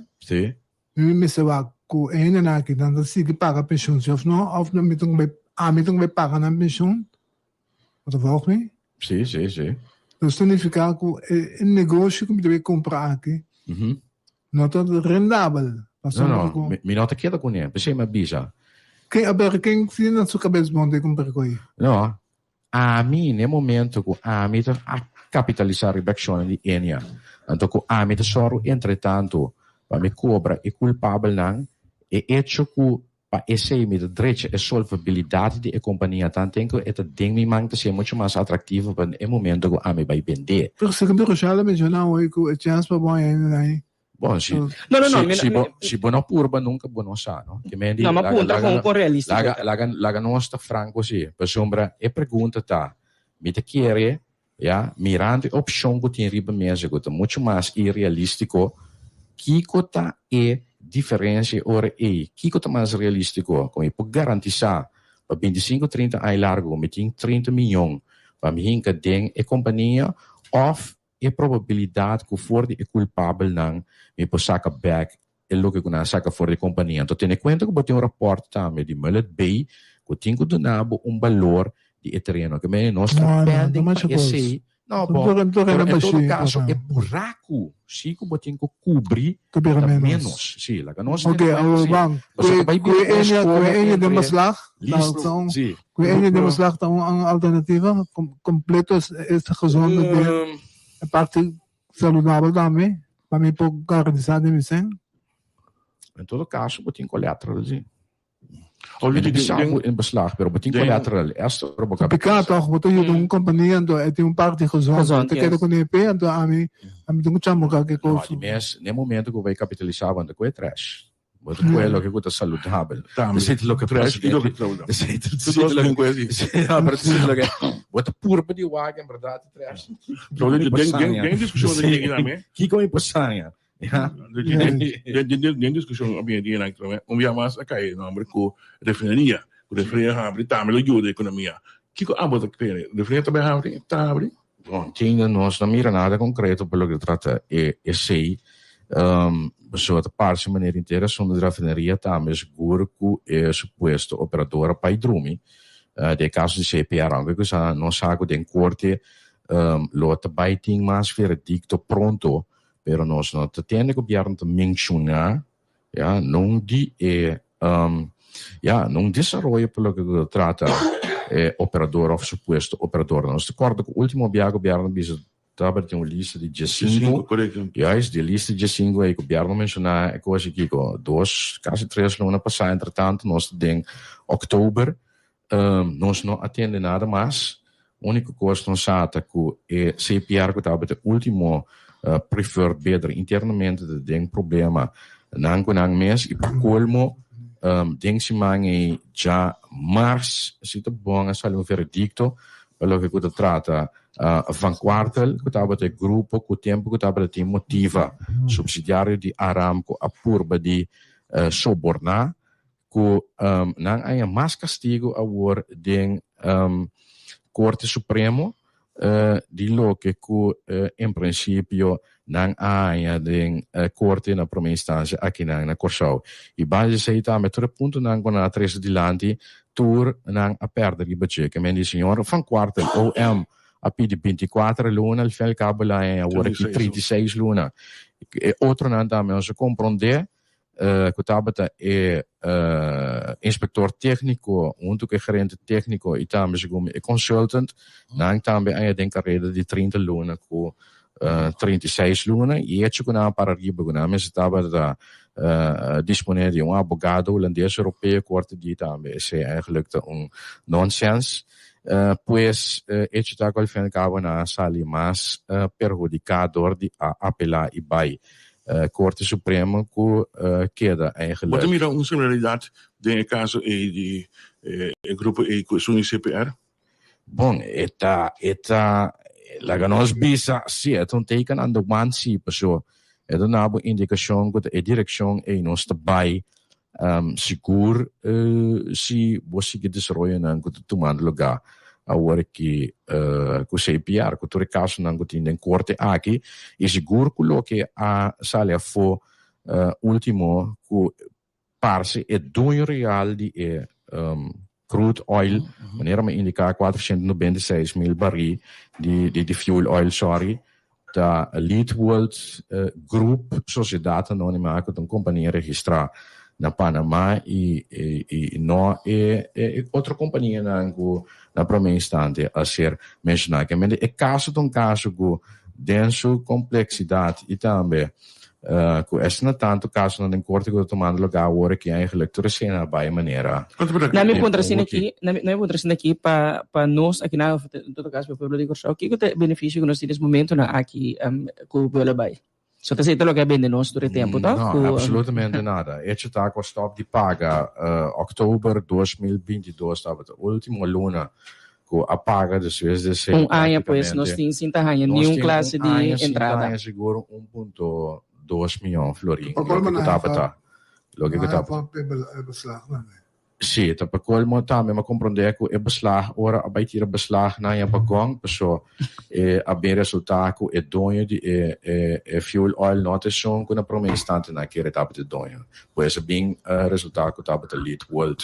mi mester wak ku e hendenan aki nan ta sigui paga penshun si òf no, òf mi tin ku bai, ami tin ku bai paga nan penshun, bo ta volg mi? Sí, sí, sí. Dus ta nifiká ku e negoshi ku mi ta bai kumpra aki no ta rendabel. No, no, mi no ta keda kuné, p'esei mi a bisa. Ken, aber ken tin na su kabes bon ta kumpra ku ei? No, ami n'e momento ku ami ta a kapitalisá riba akshonnan di Enia, anto ku ami ta sòru entretantu pa mi kobra e kulpabelnan. E echo ku pa esei mi ta drecha e solvabilidat di e kompania tanten ku e ta den mi man ta siña muchu mas atraktivo pa e momento ku ami bai bendé. Pero segun Rochelle a menshoná hoy ku e chèns pa bo haña hende nan Bon, si, No, no, no, si, mi- si, bo, mi- si bo no purba nunca bo no sa, no? Ke men di, No, ma laga, puntra laga, con, con realístico laga, ta. laga, laga nos ta franco si. Pasobra e pregunta ta, mi ta kere, ya, mirando e opcion cu tin riba mesa cu ta mucho mas irrealistico, kico ta e diferencia e ora ey? Kico ta mas realistico? Cu mi por garantisa pa bintisinco, trinta aña largo cu mi tin 30 miyon pa mi hinca den e compania of E probabilidat ku for di e kulpabelnan mi por saka bèk e loke ku nan a saka for di e kompania. Anto tene kuenta ku bo tin un rapòrt tambe di Mullet Bay ku tin ku duna bo un balor di e tereno. Ke mene nos ta No, no, pending no pa masha kos. esei. No, Un bo, tur- un pero tereno en todo bashí, kaso papá. e buraku si ku bo tin ku kubri Ta bira ta menos. ménos. Si, laga nos Ok, tene kuenta awor si. ban. Pasobra Kue ta bai kue bira un enia, kue eskoho enia den entre beslag, ta Listo, ta un si. kue enia den beslag ta un un alternativa kom- kompleto es es gezonde den E parti saludabel tambe, pa mi por garantisa den mi sen. En todo caso bo tin collateral si. Oh, Mi ta den- bisa den- bo in beslag, pero bo tin den- collateral. Esta ora bo Ta piká kapitalisá. tòg, bo ta yuda un kompania, anto e tin un parti gezond. Gezond, Bo ta keda yes. ku nepe, anto ami, ami tin ku chambuká ke No, kos. di mes, n'e momento ku bo bai kapitalisá bo anda ku e trash. Bo ta kohe loke ku ta saludabel. Tambe. Esei ta loke Trash i loke presidente. ta saludabel. Esei ta Tur dos loke. bin ku esei. Ja, pero esei ta loke. Bo ta purba di wak en bèrdat e trash. Kiko mi por saña? Den diskushon den di tambe. Kiko mi por saña? Ja. Den diskushon a bini di nan tambe. Un bia mas a kai e nomber ku refineria. Ku refineria habri tambe lo yuda ekonomia. Kiko abo ta kere? Refineria ta bai habri? Ta habri? Bon, tin nos no mira nada concreto pa loke ta trata e esey. Pasobra ta parse manera henter asunto di rafineria tambe sigur cu e supuesto operador a pai drumi. Den e caso di CPR, aunke cu sa nos sa cu den corte lo ta bai tin mas veredicto pronto, pero nos no ta tende gobierno ta menciona Ya, non di e, ya, non desaroyo pa loke ku ta trata e operador òf supuesto operador. Nos ta kòrda ku último bia gobièrnu bisa tabatin un lista di diesinku. Juist, di e lista di diesinku ei gobièrnu menshoná e kos aki kiko dos, kasi tres luna pasá. Entretanto nos ta den òktober. Nos no a tende nada mas. Úniko kos nos sa ta ku e CPR ku tabata e último preferred bidder internamente ta den problema nan ku nan mes i pa kolmo den siman ei dja mars si ta bon a sali un veredikto pa loke ku ta trata Van Kwartel ku tabata e grupo ku tempu ku tabata tin motiva subsidiario di Aramco a purba di soborná ku nan haña mas kastigu awor den Korte Supremo di loke ku en prinsipio nan a haña den korte na promé instansia akinan na Kòrsou. I banda di esei tambe tur e puntonan ku nan a trese dilanti tur nan a pèrdè riba dje. Ke men di señor Van Kwartel, OM, a pidi 24 luna, al fin al kabo el a haña awor aki 36 luna. E otronan tambe nos a komprondé ku tabata e inspektor tékniko huntu ku e gerente tékniko i tambe segun mi e consultant, nan tambe a den kareda di 30 luna ku 36 luna i echo ku nan a para riba ku nan mester tabata disponé di un abogado hulandes europeo ku ora ta di tambe esei eigenlijk ta un nonsens. Pues echo ta ku al fin al kabo nan a sali mas perhudiká dor di a apelá i bai Korte Supremo ku keda eigenlijk. Bo ta mira un similaridat den e kaso ei di e grupo ei ku esun di CPR? Bon, e ta, e ta, laga nos bisa, si, e ta un teken aan de wand si, paso e ta duna bo indikashon ku ta e direkshon ei nos ta bai, sigur si bo sigui desaroyonan ku ta tumando lugá awor aki ku CPR, ku tur e kasonan ku tin den korte aki, i sigur ku loke a sali afó último ku parse e duño real di e crude oil, manera mi a indiká 496 mil barí di di fuel oil, sorry, ta Leadworld Group Sociedad Anonima ku ta un kompania registrá na Panama i i no e e otro kompanianan ku na promé instante a ser menshoná. Kende e kaso ta un kaso ku den su kompleksidat i tambe. Ku esnan tantu kasonan den korte ku ta tumando lugá awor aki eigenlijk tur esena a bai manera. Na mi puntra asina aki, na mi puntra asina aki pa pa nos aki na en todo kaso pa e pueblo di Kòrsou, kiko ta e benefisio ku nos tin nes momentunan aki ku pueblo a bai? So ta esei ta loke a bende nos tur e tempu to? No, absolutamente nada. Echo ta ku a stòp di paga òktober 2022 tabata ultimo luna ku a paga despues di esei Un aña pues nos tin sin ta haña Nos niun tin klase un di aña sin ta entrada. haña sigur un punto dos mion florin Pa loke colmo ku nan tabata hafa loke ku nan tabata. hafa e beslag tambe. Sí, ta pa colmo tambe m'a comprende cu e beslag ora a bay tira beslag nan ya bagon paso e a bin resulta cu e doño di e e e fuel oil no ta esun cu na prome instante nan a kere tabata e doño. Pues a bin resulta cu tabata Lead World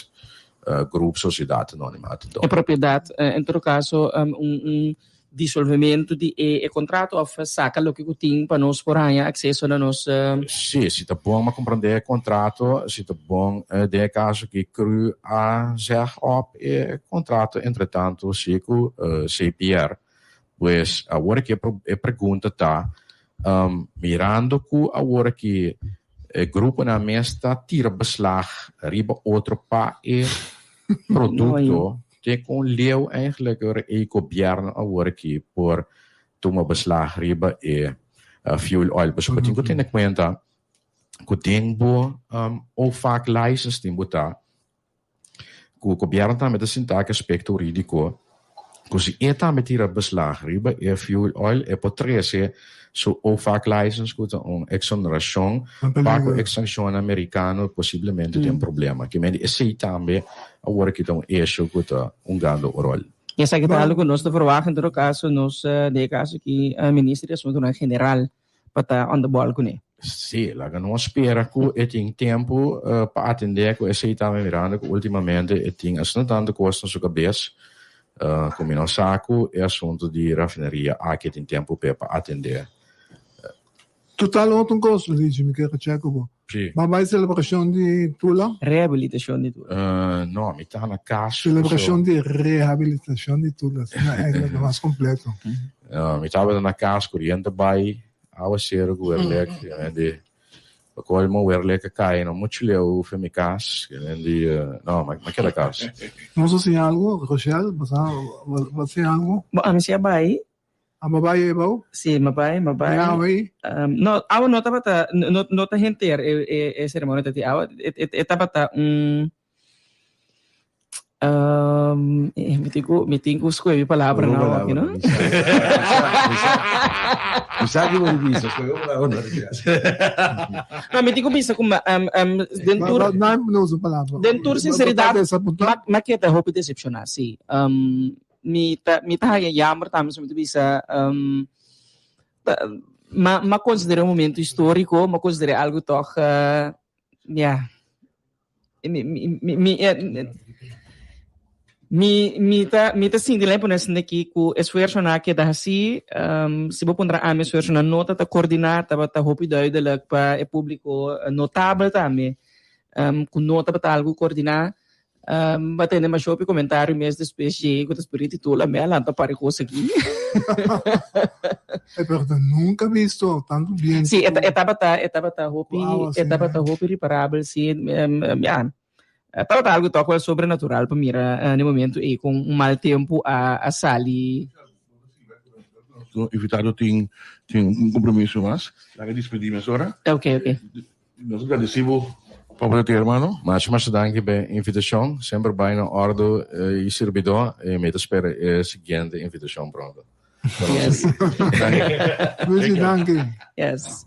Groep Sociedad Anonima te E doño. propiedad, en todo caso un un disolvementu di e e contrato of saca loke cu tin pa nos por haña acceso na nos. Sí, si ta bon ma comprende e contrato, si ta bon den e caso ki cru a zeg op e contrato entretanto si cu CPR. Pues awor aki e pregunta ta, mirando cu awor aki e gruponan mes ta tira beslag riba otro pa e producto, te con leu eigenlijk ora e gobierno awor aki por tuma beslag riba e fuel oil. Pasobra bo tin cu tene cuenta cu den bo OFAC license tin bo ta ku gobièrnu tambe ta sinta ku aspekto hurídiko ku si e tambe tira beslag riba e fuel oil e por trese su OFAC license ku ta un eksonerashon pa ku e sanshonnan merikano posiblemente den problema. Ke mende esei tambe awor aki ta un issue ku ta hungando un ròl. I esaki ta algu ku nos ta verwagt en todo kaso nos den e kaso aki Minister di Asuntunan General pa ta on the ball kuné. Sí, laga nos spera ku e tin tempu pa atendé ku esei tambe mirando ku ultimamente e tin asina tantu kos na su kabes ku mi no sa ku e asuntu di rafineria aki e tin tempu p'e pa atendé. Total otro kos, Luigi, mi kier check ku bo. Sí. Bo a bai selebrashon di Tula? Rehabilitashon di Tula. No, mi ta na kas. Selebrashon di rehabilitashon di Tula, asina eigenlijk ta mas kompleto. Mi tabata na kas kuriente bai awaseru ku werlek. Di pa kolmo werlek a kai no muchu leu fen mi kas. Di no, mi a keda kas. Nos a siña algu, Rochelle? Bo sa, bo a siña algu? Bo, ami si a bai. A bo bai ebou? Si, mi bai, mi bai. Den awa ei? No, awa no tabata, no, no ta henter e, e, e ceremonia ta di awa. E, e, e tabata un, um, mi tin ku, mi tin ku skohe mi palabra nou aki, no? Mi sa ki bo di bisa, skohe bo palabra nou. No, mi tin ku bisa ku ma, um, um, den tur, No, no usa palabra. Den tur sinseridat, ma, ma keda hopi decepciona, si. Um, Mi ta mi ta haña jammer tambe so mi ta bisa um, ta, ma ma konsider'é un momento históriko, ma konsider'é algu tòg uh, ya mi mi mi mi eh, mi mi ta mi ta sinti lei pone esaki aki ku esfuersonan a keda hasí, um, si bo puntra ami esfuersonan no ta ta koordiná, tabata hopi duidelijk pa e públiko notabel tambe, um, ku no tabata algu koordiná. Um, ba tende masha hopi comentario mes despues dje ku ta spiri titula me a lanta pari kos aki. E pero ta nunca visto tanto biento. Sí, e, e tabata, e tabata hopi, Wow, e tabata hopi riparabel, sí, um, um, ja. E tabata algo toch wel sobrenatural pa mira uh, na e momento ei con un mal tempo a, a sali. Invitado tin tin un compromiso mas. Laga despedi mesora. Ok, ok. Nos a gradeci bo pa bo ta hermano. Masha masha danki p'e invitacion. Semper bai na ordo y sirbidor y mi ta spera e siguiente invitacion pronto. Yes. Luigi, danki. Yes.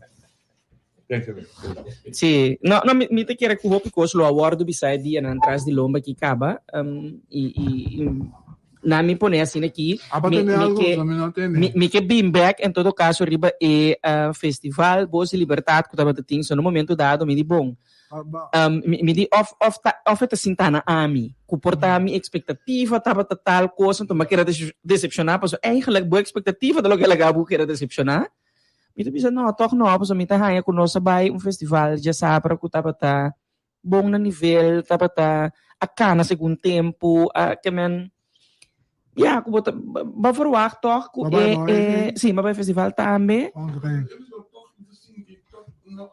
Sí, no, no, mi, mi ta kere ku hopi kos lo a wordu bisa e dianan tras di lomba ki kaba. Um, i, i, i Na mi pone asina aki. Aba Mi, tende mi algo? ke, Mi no tende. mi, mi ke bin bek en todo caso riba e eh, festival Voz di Libertad ku tabata tin. So na momento dado mi di bon. Aba. Um, mi, mi di of, of ta, of e ta sinta na ami. Ku por ta mi expectativa tabata tal cosa, enton mi a keda decepciona paso eigenlijk bo expectativa ta loke a laga bo keda decepciona. Mi ta bisa no, toch no, paso mi ta haña ku nos a bai un festival djasabra ku tabata bon na nivel, tabata a cana segun tempo, a ke men, ya, cu bo ta, bo a verwacht toch cu Bo a bai e, mooi, e, sí? si, mi a bai festival tambe. Oké. No,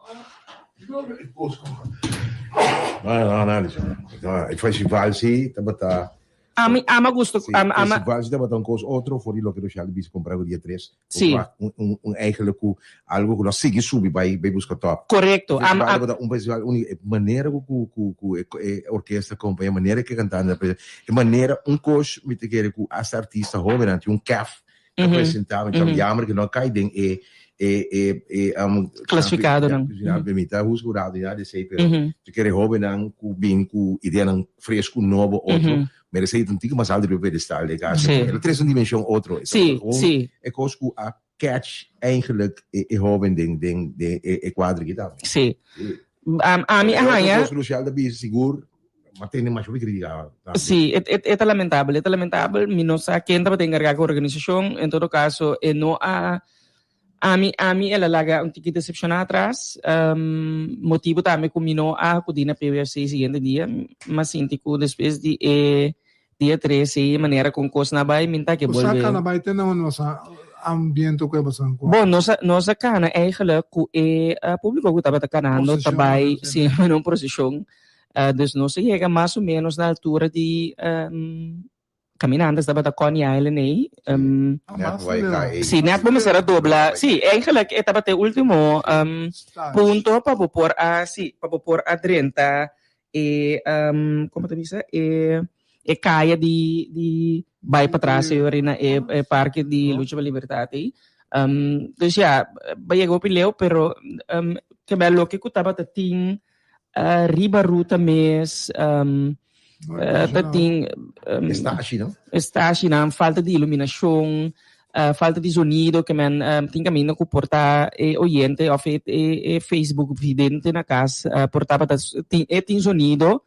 no, no, e festival si tabata Ami ama gusto Si, ama ama festival si tabata un kos otro for di loke Rochelle bisa kompara ku dia tres. Si. Un, un, un eigenlijk ku algo ku no sigui subi bai bai buska top. Korekto. Festival Am, am, tabata un festival úniko. E manera ku ku ku ku e e orkesta kompaña, e manera ku e kantante a e manera un kos mi ta kere ku hasta artista hóbennan tin un kèf ta presentá, mi ta jammer ku no kai den e e e e um, Klasifikado-nan. Ja, mi ta husga un rato ya di esei, pero ta kere hóbennan ku bin ku ideanan fresku, nobo, otro, meresé un tiki mas alto riba pedestal de kas. El a trese un dimenshon otro. E kos ku a catch eigenlijk e e hóben den den den e e kuadro aki tambe. Sí. Ami a haña. Kos ku Lucial ta bisa sigur Ma tene masha hopi critica tambe. Sí, e, e, e ta lamentabel, e ta lamentabel. Mi no sa ken tabata encargá ku organisashon. En todo caso, e no a ami ami el a laga un tiki decepcioná atras. Um, motibo tambe ku mi no a acudí na PWFC siguiente dia. M'a sinti ku despues di e dia 13 e manera kon kosnan a bai, mi n'ta ke Boso a bolbe. kana bai te na un nos ambiente ku e boso a Bon, nos a nos a kana eigenlijk ku e publico ku tabata kanando ta Proseshon, bai, sí. sí, en un proseshon. Dus nos a yega mas o menos na altura di caminantes tabata Coney Island ei. Net bo a kai ei. Sí, net bo mester a dobla. Sí, eigenlijk e tabata e ultimo punto pa bo por a, sí, pa bo por a drenta e, como ta bisa, e e kaya di di bai patras ei ora na e e parke di Lucha pa Libertad ei. Dus ya, bo a yega hopi leu, pero kebel loke ku tabata tin Riba ruta mes ta tin Estashi no? Estashinan, falta di iluminashon, falta di zonido ke men tin kaminda ku por ta e oyente òf e e Facebook vidente na kas por tabata tin e tin zonido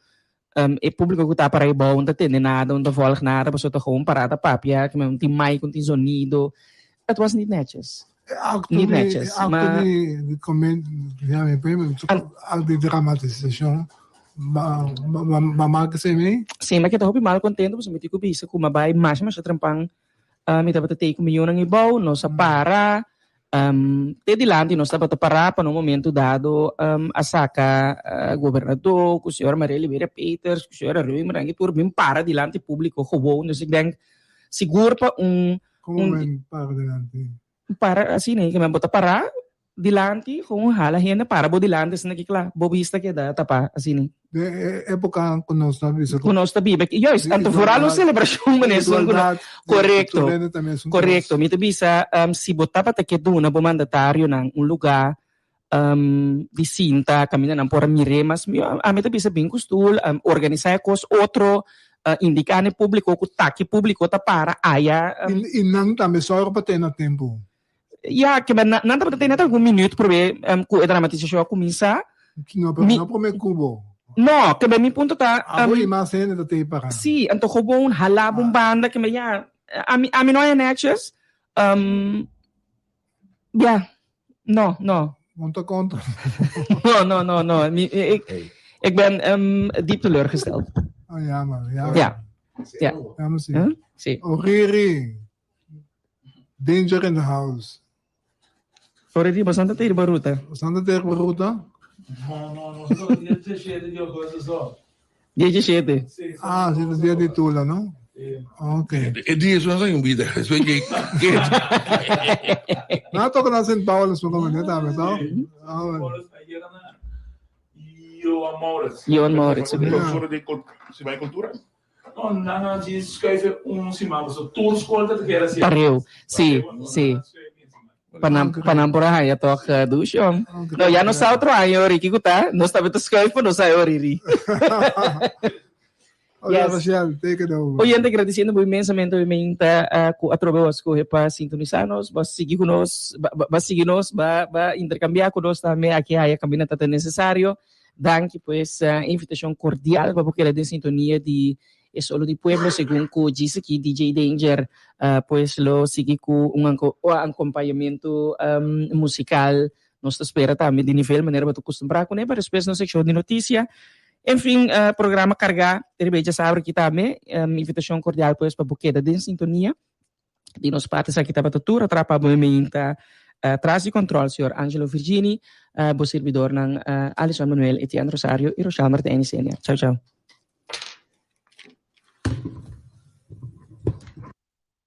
e públiko ku ta para abou no ta tende nada, no ta vòlg nada pasobra ta gewoon pará ta papia ke men no tin mic, no tin zonido. Het was niet netjes. E acto Niet di, netjes, e acto maar- di, di comen, ja, mi prima, acto di dramatisacion, ma, ma, ma, ma maak esei mee? Sí, mi a keda hopi mal contento pasobra mi tin cu bisa cu mi a bai masha masha trempan. Uh, mi tabata tei cu mi yunan ebou, nos a para, um, te dilanti nos tabata para pa na un momento dado um, a saca uh, gobernador cu señora Maria Liberia Peters, cu señora Römer, nan tur bin para dilanti publico gewoon. Dus ik denk, sigur pa un Como men para dilanti? Para asina ke men bo ta para dilanti gewoon hala hende para bo dilanti asina ki kla bo bista keda tapa asina. Den e epoca cu nos ta bisa cu nos ta biba juist anto vooral un celebracion manera esun cu no corecto corecto mi ta bisa si bo tabata ke duna bo mandatarionan un lugar di sinta kaminda nan por a mir'é mas mihó. Ami ta bisa bin ku stul, organisá e kos otro, indiká na e públiko ku taki públiko ta para aya. I nan tambe sòru pa tene na tempu. Ya, ke men nan tabata tene algun minüt promé ku e dramatisashon a kuminsá. No, pero no promé ku bo. No, ke men mi punto ta. Abo i mas hende ta tei para. Sí, anto gewoon halá bo un banda ke men ya, ami ami no a nètjes. Ya, no, no. Bon ta konta. No, no, no, no. Mi, ik, ik ben um, diep teleurgesteld. Oh, jammer, jammer. Ja. Ja. Jammer, sí. Huh? Sí. Oriri. Danger in the house. Oriri, bastante te riba ruta. Bastante te riba ruta? No, no, no. Solo 17 di augustus so. 17. Ah, si, dia di Tula, no? Ok. E dia eso no un vida. Eso es que Na toca na Sint Paulus mo kami tambe, to? Johan Maurits. Johan Maurits, oké. Professor de Siman Cultura? No, nan a djis schuiven un siman, pasobra tur skol ta keda así. Pareu, sí, sí. Pa nan, pa nan por a haña tòg douche, jong. No, ya no sa otro año, Ricky, ku ta. Nos tambe ta schuif, pa nos haña oriri. Ok, Yes. Rachel, take it over. Oyente, gradisiendo bo inmensamente hoy meinta ku atrobe bo a skohe pa sintonisa nos, bo a sigui ku nos, ba, ba, ba sigui nos, ba, ba interkambiá ku nos tambe aki haya kaminda ta ta nesesario. Danki pues, invitashon kordial pa bo keda den sintonia di E Solo di Pueblo segun ku djis aki DJ Danger pues lo sigui ku un akompañamentu musikal. Nos ta spera tambe di nivel manera bo ta kustumbrá kuné pa despues nos sekshon di notisia. En fin, programa kargá riba e djasabra aki tambe. Invitashon kordial pues pa bo keda den sintonia. Di nos parti esaki tabata tur atrapa bo e meinta. Tras di control señor Angelo Virgini, bo sirbidornan Alison Manuel, Etienne Rosario y Rochelle Martijn Senior. Chao chao.